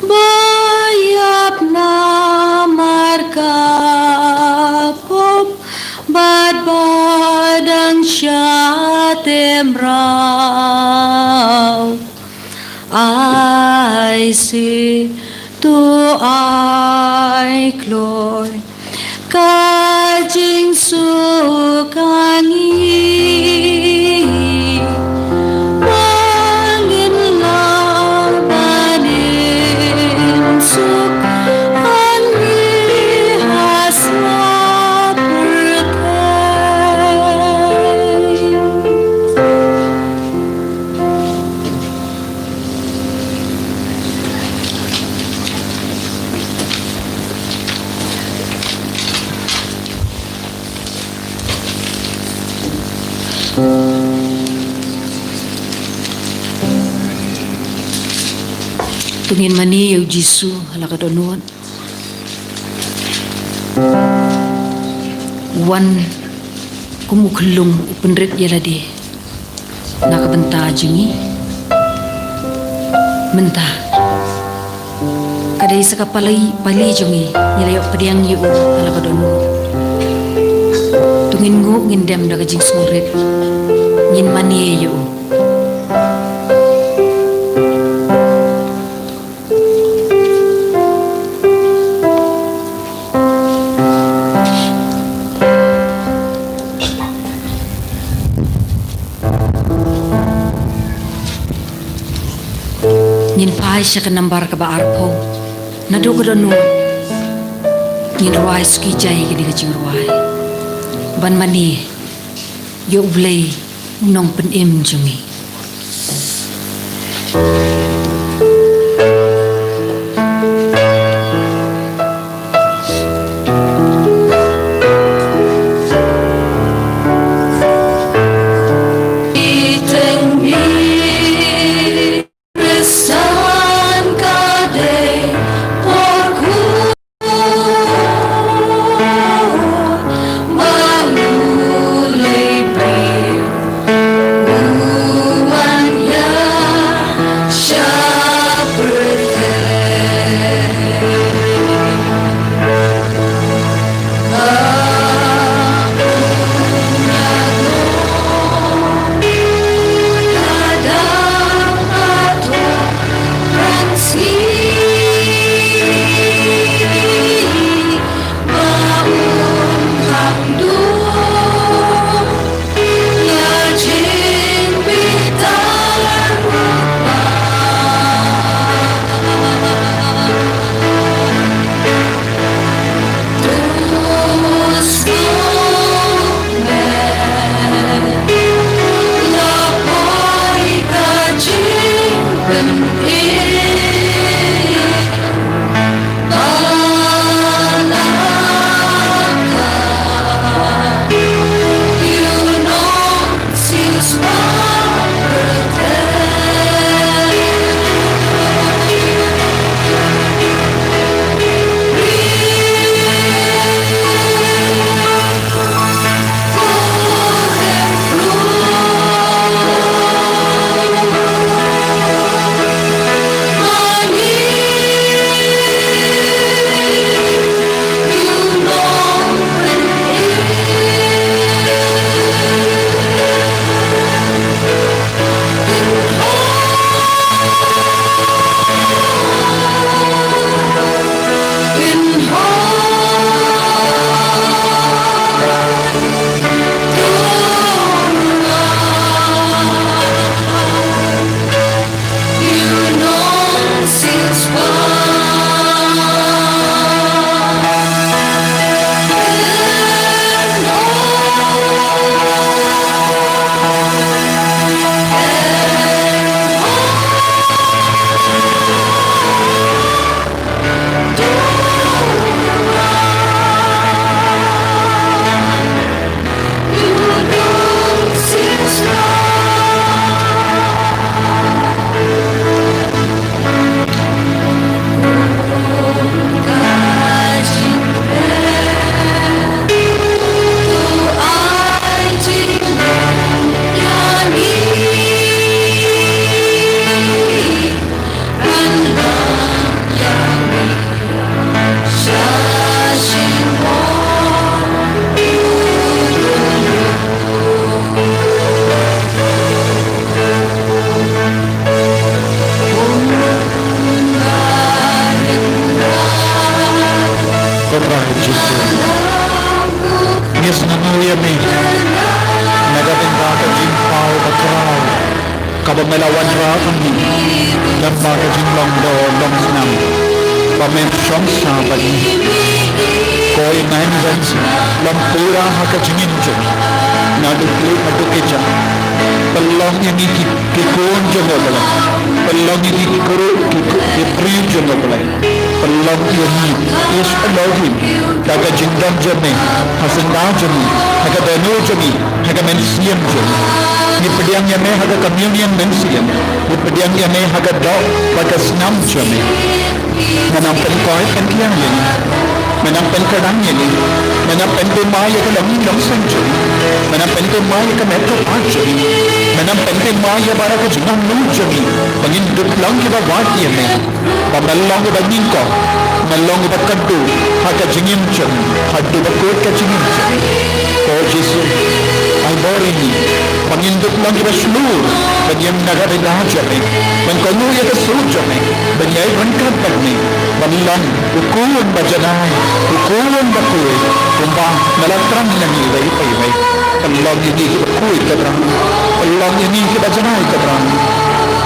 Ba ïap namar ka pop, bad ba dang sha te mraw. Ai se to ai kloi ka jingsuk ka ngi. Ba ngin lah ban im suk ha ngi ha sla pyrthei. To ngin mane ïa u Jisu ha la ka dohnud. Wan kum u khyllung u pynrit ïa lade na ka bynta jong ngi. Mynta ka dei sa ka pali, pali jong ngi, ngi la ïoh pdiang ïa u ha la ka dohnud. To ngin nguh, ngin dem da ka jingsngewrit, ngin mane ïa u. Ngin phai sha ka nambar kaba arphew. Naduh ka dohnud ngin rwai suki jai, ka dei ka jingrwai ban mane ïa U Blei, U Nongpynim jong ngi. Jisu. Ngi sngewnguh ïa me na ka bynta ka jingpaw bakhraw kaba me la wanrah ïa ngi lyngba ka jinglong doh long snam ba me shong sah bad ngi. Ko Immanuel, long pura ha ka jingim jong ngi, naduh kli haduh kjat. Pynlong ïa ngi ki, ki khun jong U Blei. Pynlong ïa ngi ki kru, ki, ki briew jong U Blei. Pynlong ïa ngi, ïa Elohim, da ka jingdon jong me ha syndah jong ngi, ha ka dohnud jong ngi, ha ka mynsiem jong ngi. Ngi pdiang ïa me ha ka communion mynsiem. Ngi pdiang ïa me ha ka doh bad ka snam jong me. Me nang pynkhiah pynkhiah ïa ngi. Me nang pynkhiah ïa ngi. Me nang pynthymmai ïa ka longïing longseng jong ngi. Me nang pynthymmai ïa ka met ka phad jong ngi. Me nang pynthymmai ïa baroh ka jingangnud jong ngi, ba ngin dup long kiba wad ïa me. Ba me long uba nyngkong, me long uba khatduh ha ka jingim jong ngi, haduh ba kut ka jingim jong ngi. Ko Jisu, ai bor ïa ngi ba ngin dup long kiba shlur ban ïeng na ka bynta jong me, ban kohnguh ïa ka sur jong me, ban ïai ryngkat bad me, ban long u khun ba janai, u khun ba khuid, kumba me la kren ïa ngi iwei pa iwei. Pynlong ïa ngi kiba khuid, ko Trai. Pynlong ïa ngi kiba janai, ko Trai.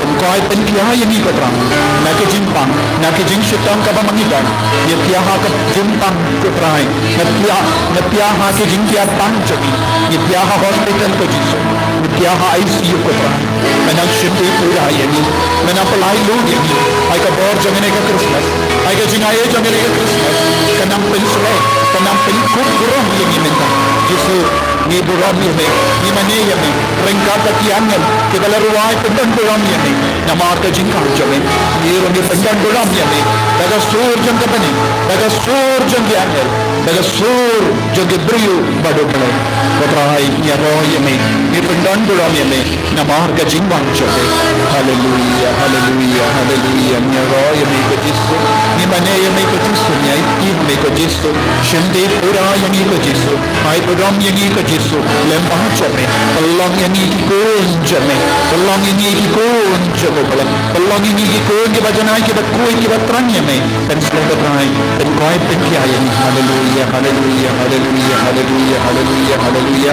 Pynkhia, pynkhia ïa ngi, ko Trai, na ka jingpang, na ka jingshitom kaba ma ngi don. Ngi phiah ha ka jingpang, ko Trai. Ngi phiah, ngi phiah ha ka jingpang jong ngi. Ngi phiah ha hospital, ko Jisu. Ngi phiah ha I C U, ko Trai. Me nang shim pura ïa ngi. Me nang pynlait lut ïa ngi. Ai ka bor jong kane ka Christmas, ai ka jingai jong kane ka Christmas, ka nang pynshlei, ka nang pynkup burom ïa ngi mynta. Jisu, ngi burom ïa me, ngi mane ïa me ryngkat bad ki angel kiba la rwai pyndon burom ïa me. Namar ka jingkam jong me, ngi ruh ngi pyndon burom ïa me da ka sur jong ka bneng, da ka sur jong ki angel, da ka sur jong ki briew bad U Blei. Ko Trai, ngi ïaroh ïa me, ngi pyndon burom ïa me namar ka jingwan jong me. Haleluia, haleluia, haleluia. Ngi ïaroh ïa me, ko Jisu. Ngi mane ïa me, ko Jisu. Ngi aiti ïa me, ko Jisu. Shim pura ïa ngi, ko Jisu. Ai burom ïa ngi, ko Jisu. Lem bad jong me. Pynlong ïa ngi ki khun jong me. Pynlong ïa ngi ki khun jong U Blei. Pynlong ïa ngi ki khun kiba janai, kiba khuid, kiba thrang ïa me. Pynshlei, ko Trai, pynkhia, pynkhia ïa ngi. Haleluia, haleluia, haleluia, haleluia, haleluia, haleluia.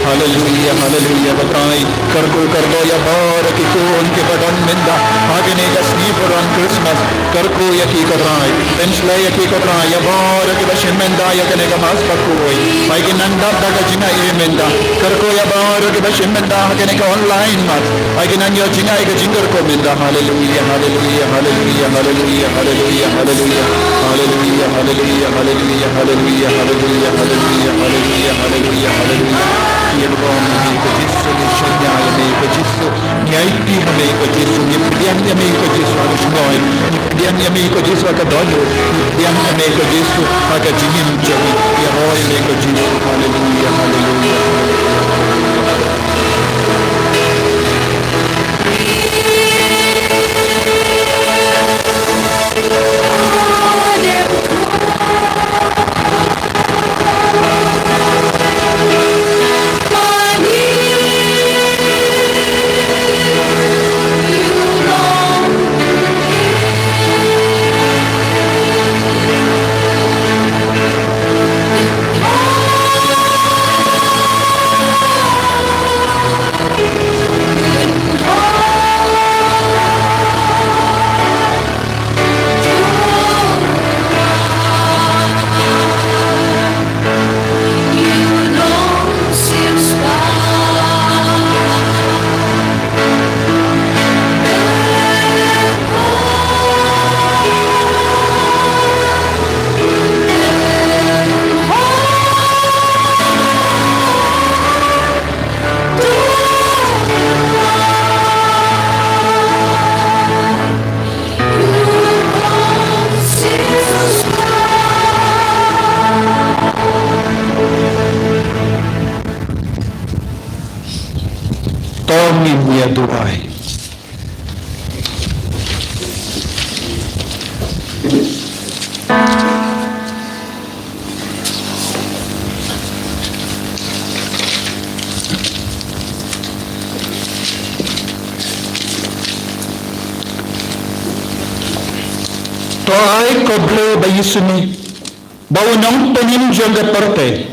Haleluia, haleluia, ko Trai. Kyrkhu kyrdoh ïa baroh ki khun kiba don mynta ha kane ka sngi burom Christmas. Kyrkhu ïa ki, ko Trai. Pynshlei ïa ki, ko Trai, ïa baroh kiba shim mynta ïa kane ka Mass bakhuid. Ba kin nang dap da ka jingai mynta. Kyrkhu ïa baroh kiba shim mynta ha kane ka online Mass. Ai ki nang ïoh jingïaid ka jingkyrkhu mynta. Haleluia, haleluia, haleluia, haleluia, haleluia, haleluia. Haleluia, haleluia, haleluia, haleluia, haleluia. Ngi burom ïa me ko Jisu, ngi shaniah ïa me ko Jisu. Ngi aiti ha me ko Jisu, ngi pdiang ïa me ko Jisu ha ka shnong. Ngi pdiang ïa me ko Jisu ha ka dohnud. Ngi pdiang ïa me ko Jisu ha ka jingim jong ngi. Ngi ïaroh ïa me ko Jisu. Haleluia, haleluia, haleluia. To ngin ïa duwai. To ai ko Blei ba ïasnoh Ba u nongpynim jong ka pyrthei,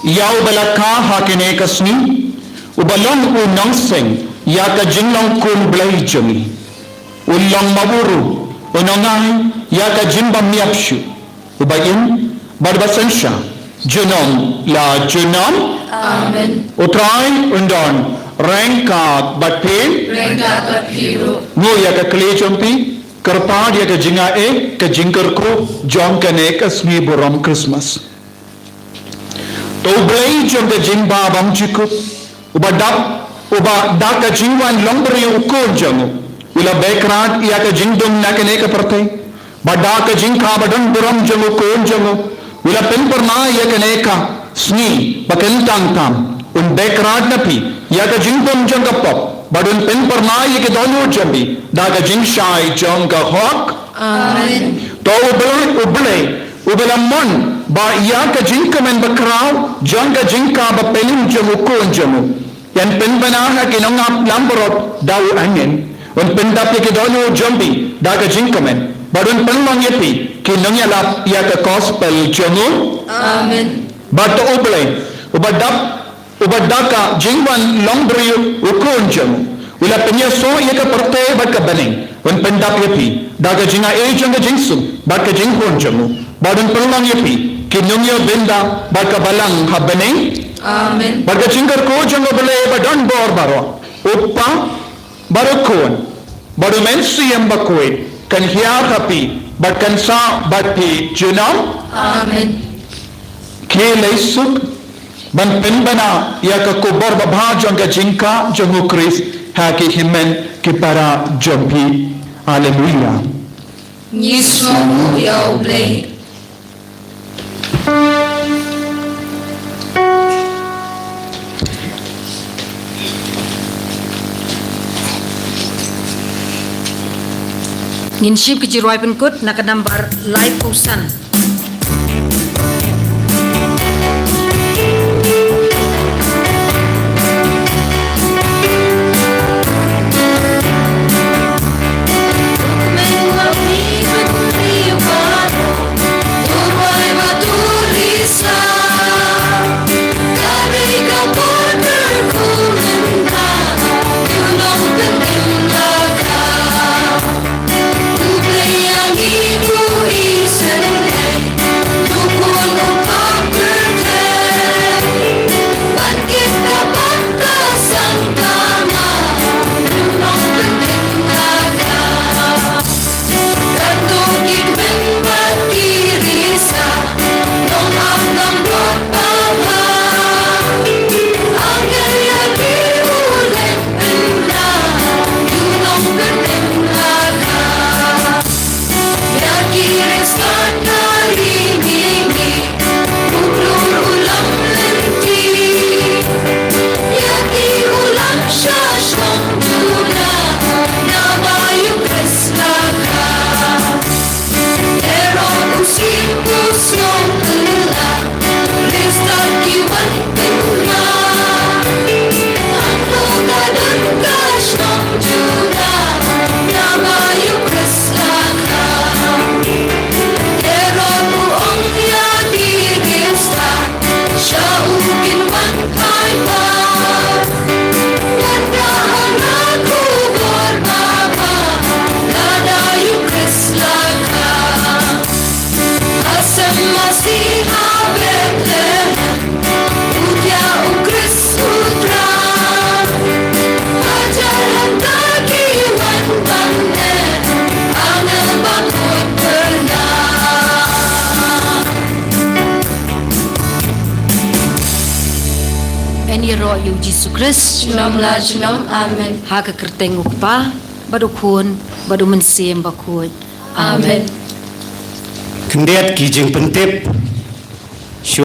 ïa uba la kha ha kane ka sngi, uba long u nongseng ïa ka jinglong khun Blei jong ngi, u long ma u ruh u nongai ïa ka jingbym ïap shuh, uba im bad ba synshar junom la junom. Amen. U Trai un don ryngkat bad phi. Ryngkat bad phi ruh. Nguh ïa ka kli jong phi, kyrpad ïa ka jingai, ka jingkyrkhu jong kane ka sngi burom Christmas. To U Blei jong ka jingbha bymjukut, uba dap, uba da ka jingwan long briew u khun jong u, u la beh krad ïa ka jingdum na kane ka pyrthei, bad da ka jingkha ba don burom jong u khun jong u, u la pynpyrnai ïa kane ka sngi ba kyntang tam, un beh krad na phi ïa ka jingdum jong ka pop, bad un pynpyrnai ïa ki dohnud jong phi da ka jingshai jong ka hok. Amen. To U Blei, U Blei, uba la mon ba ïa ka jingkmen bakhraw jong ka jingkha bapynim jong u khun jong u, yn pynbna ha ki nongap langbrot da u angin, un pyndap ïa ki dohnud jong phi da ka jingkmen, bad un pynlong ïa phi ki nongïalap ïa ka gospel jong u. Amen. Bad to U Blei, uba dap, uba da ka jingwan long briew u khun jong u, u la pynïasoh ïa ka pyrthei bad ka bneng, un pyndap ïa phi da ka jingai jong ka jingsuk bad ka jinghun jong u, bad un pynlong ïa phi ki nongïoh bynda bad ka balang ha bneng. Amen. Bad ka jingkyrkhu jong U Blei ba don bor baroh, U Kpa, bad U Khun, bad U Mynsiem Bakhuid, kan hiar ha phi bad kan sah bad phi junom. Amen. Khie leit suk ban pynbna ïa ka khubor babha jong ka jingkha jong U Khrist ha ki hynmen ki para jong phi. Haleluia. Ngi sngewnguh ïa U Blei. Ngin shim ka jingrwai pynkut na ka nambar laiphew san. Yn ïaroh ïa U Jisu Khrist. Junom la junom. Amen. Ha ka kyrteng U Kpa, bad U Khun, bad U Mynsiem Bakhuid. Amen. Khyndiat ki jingpyntip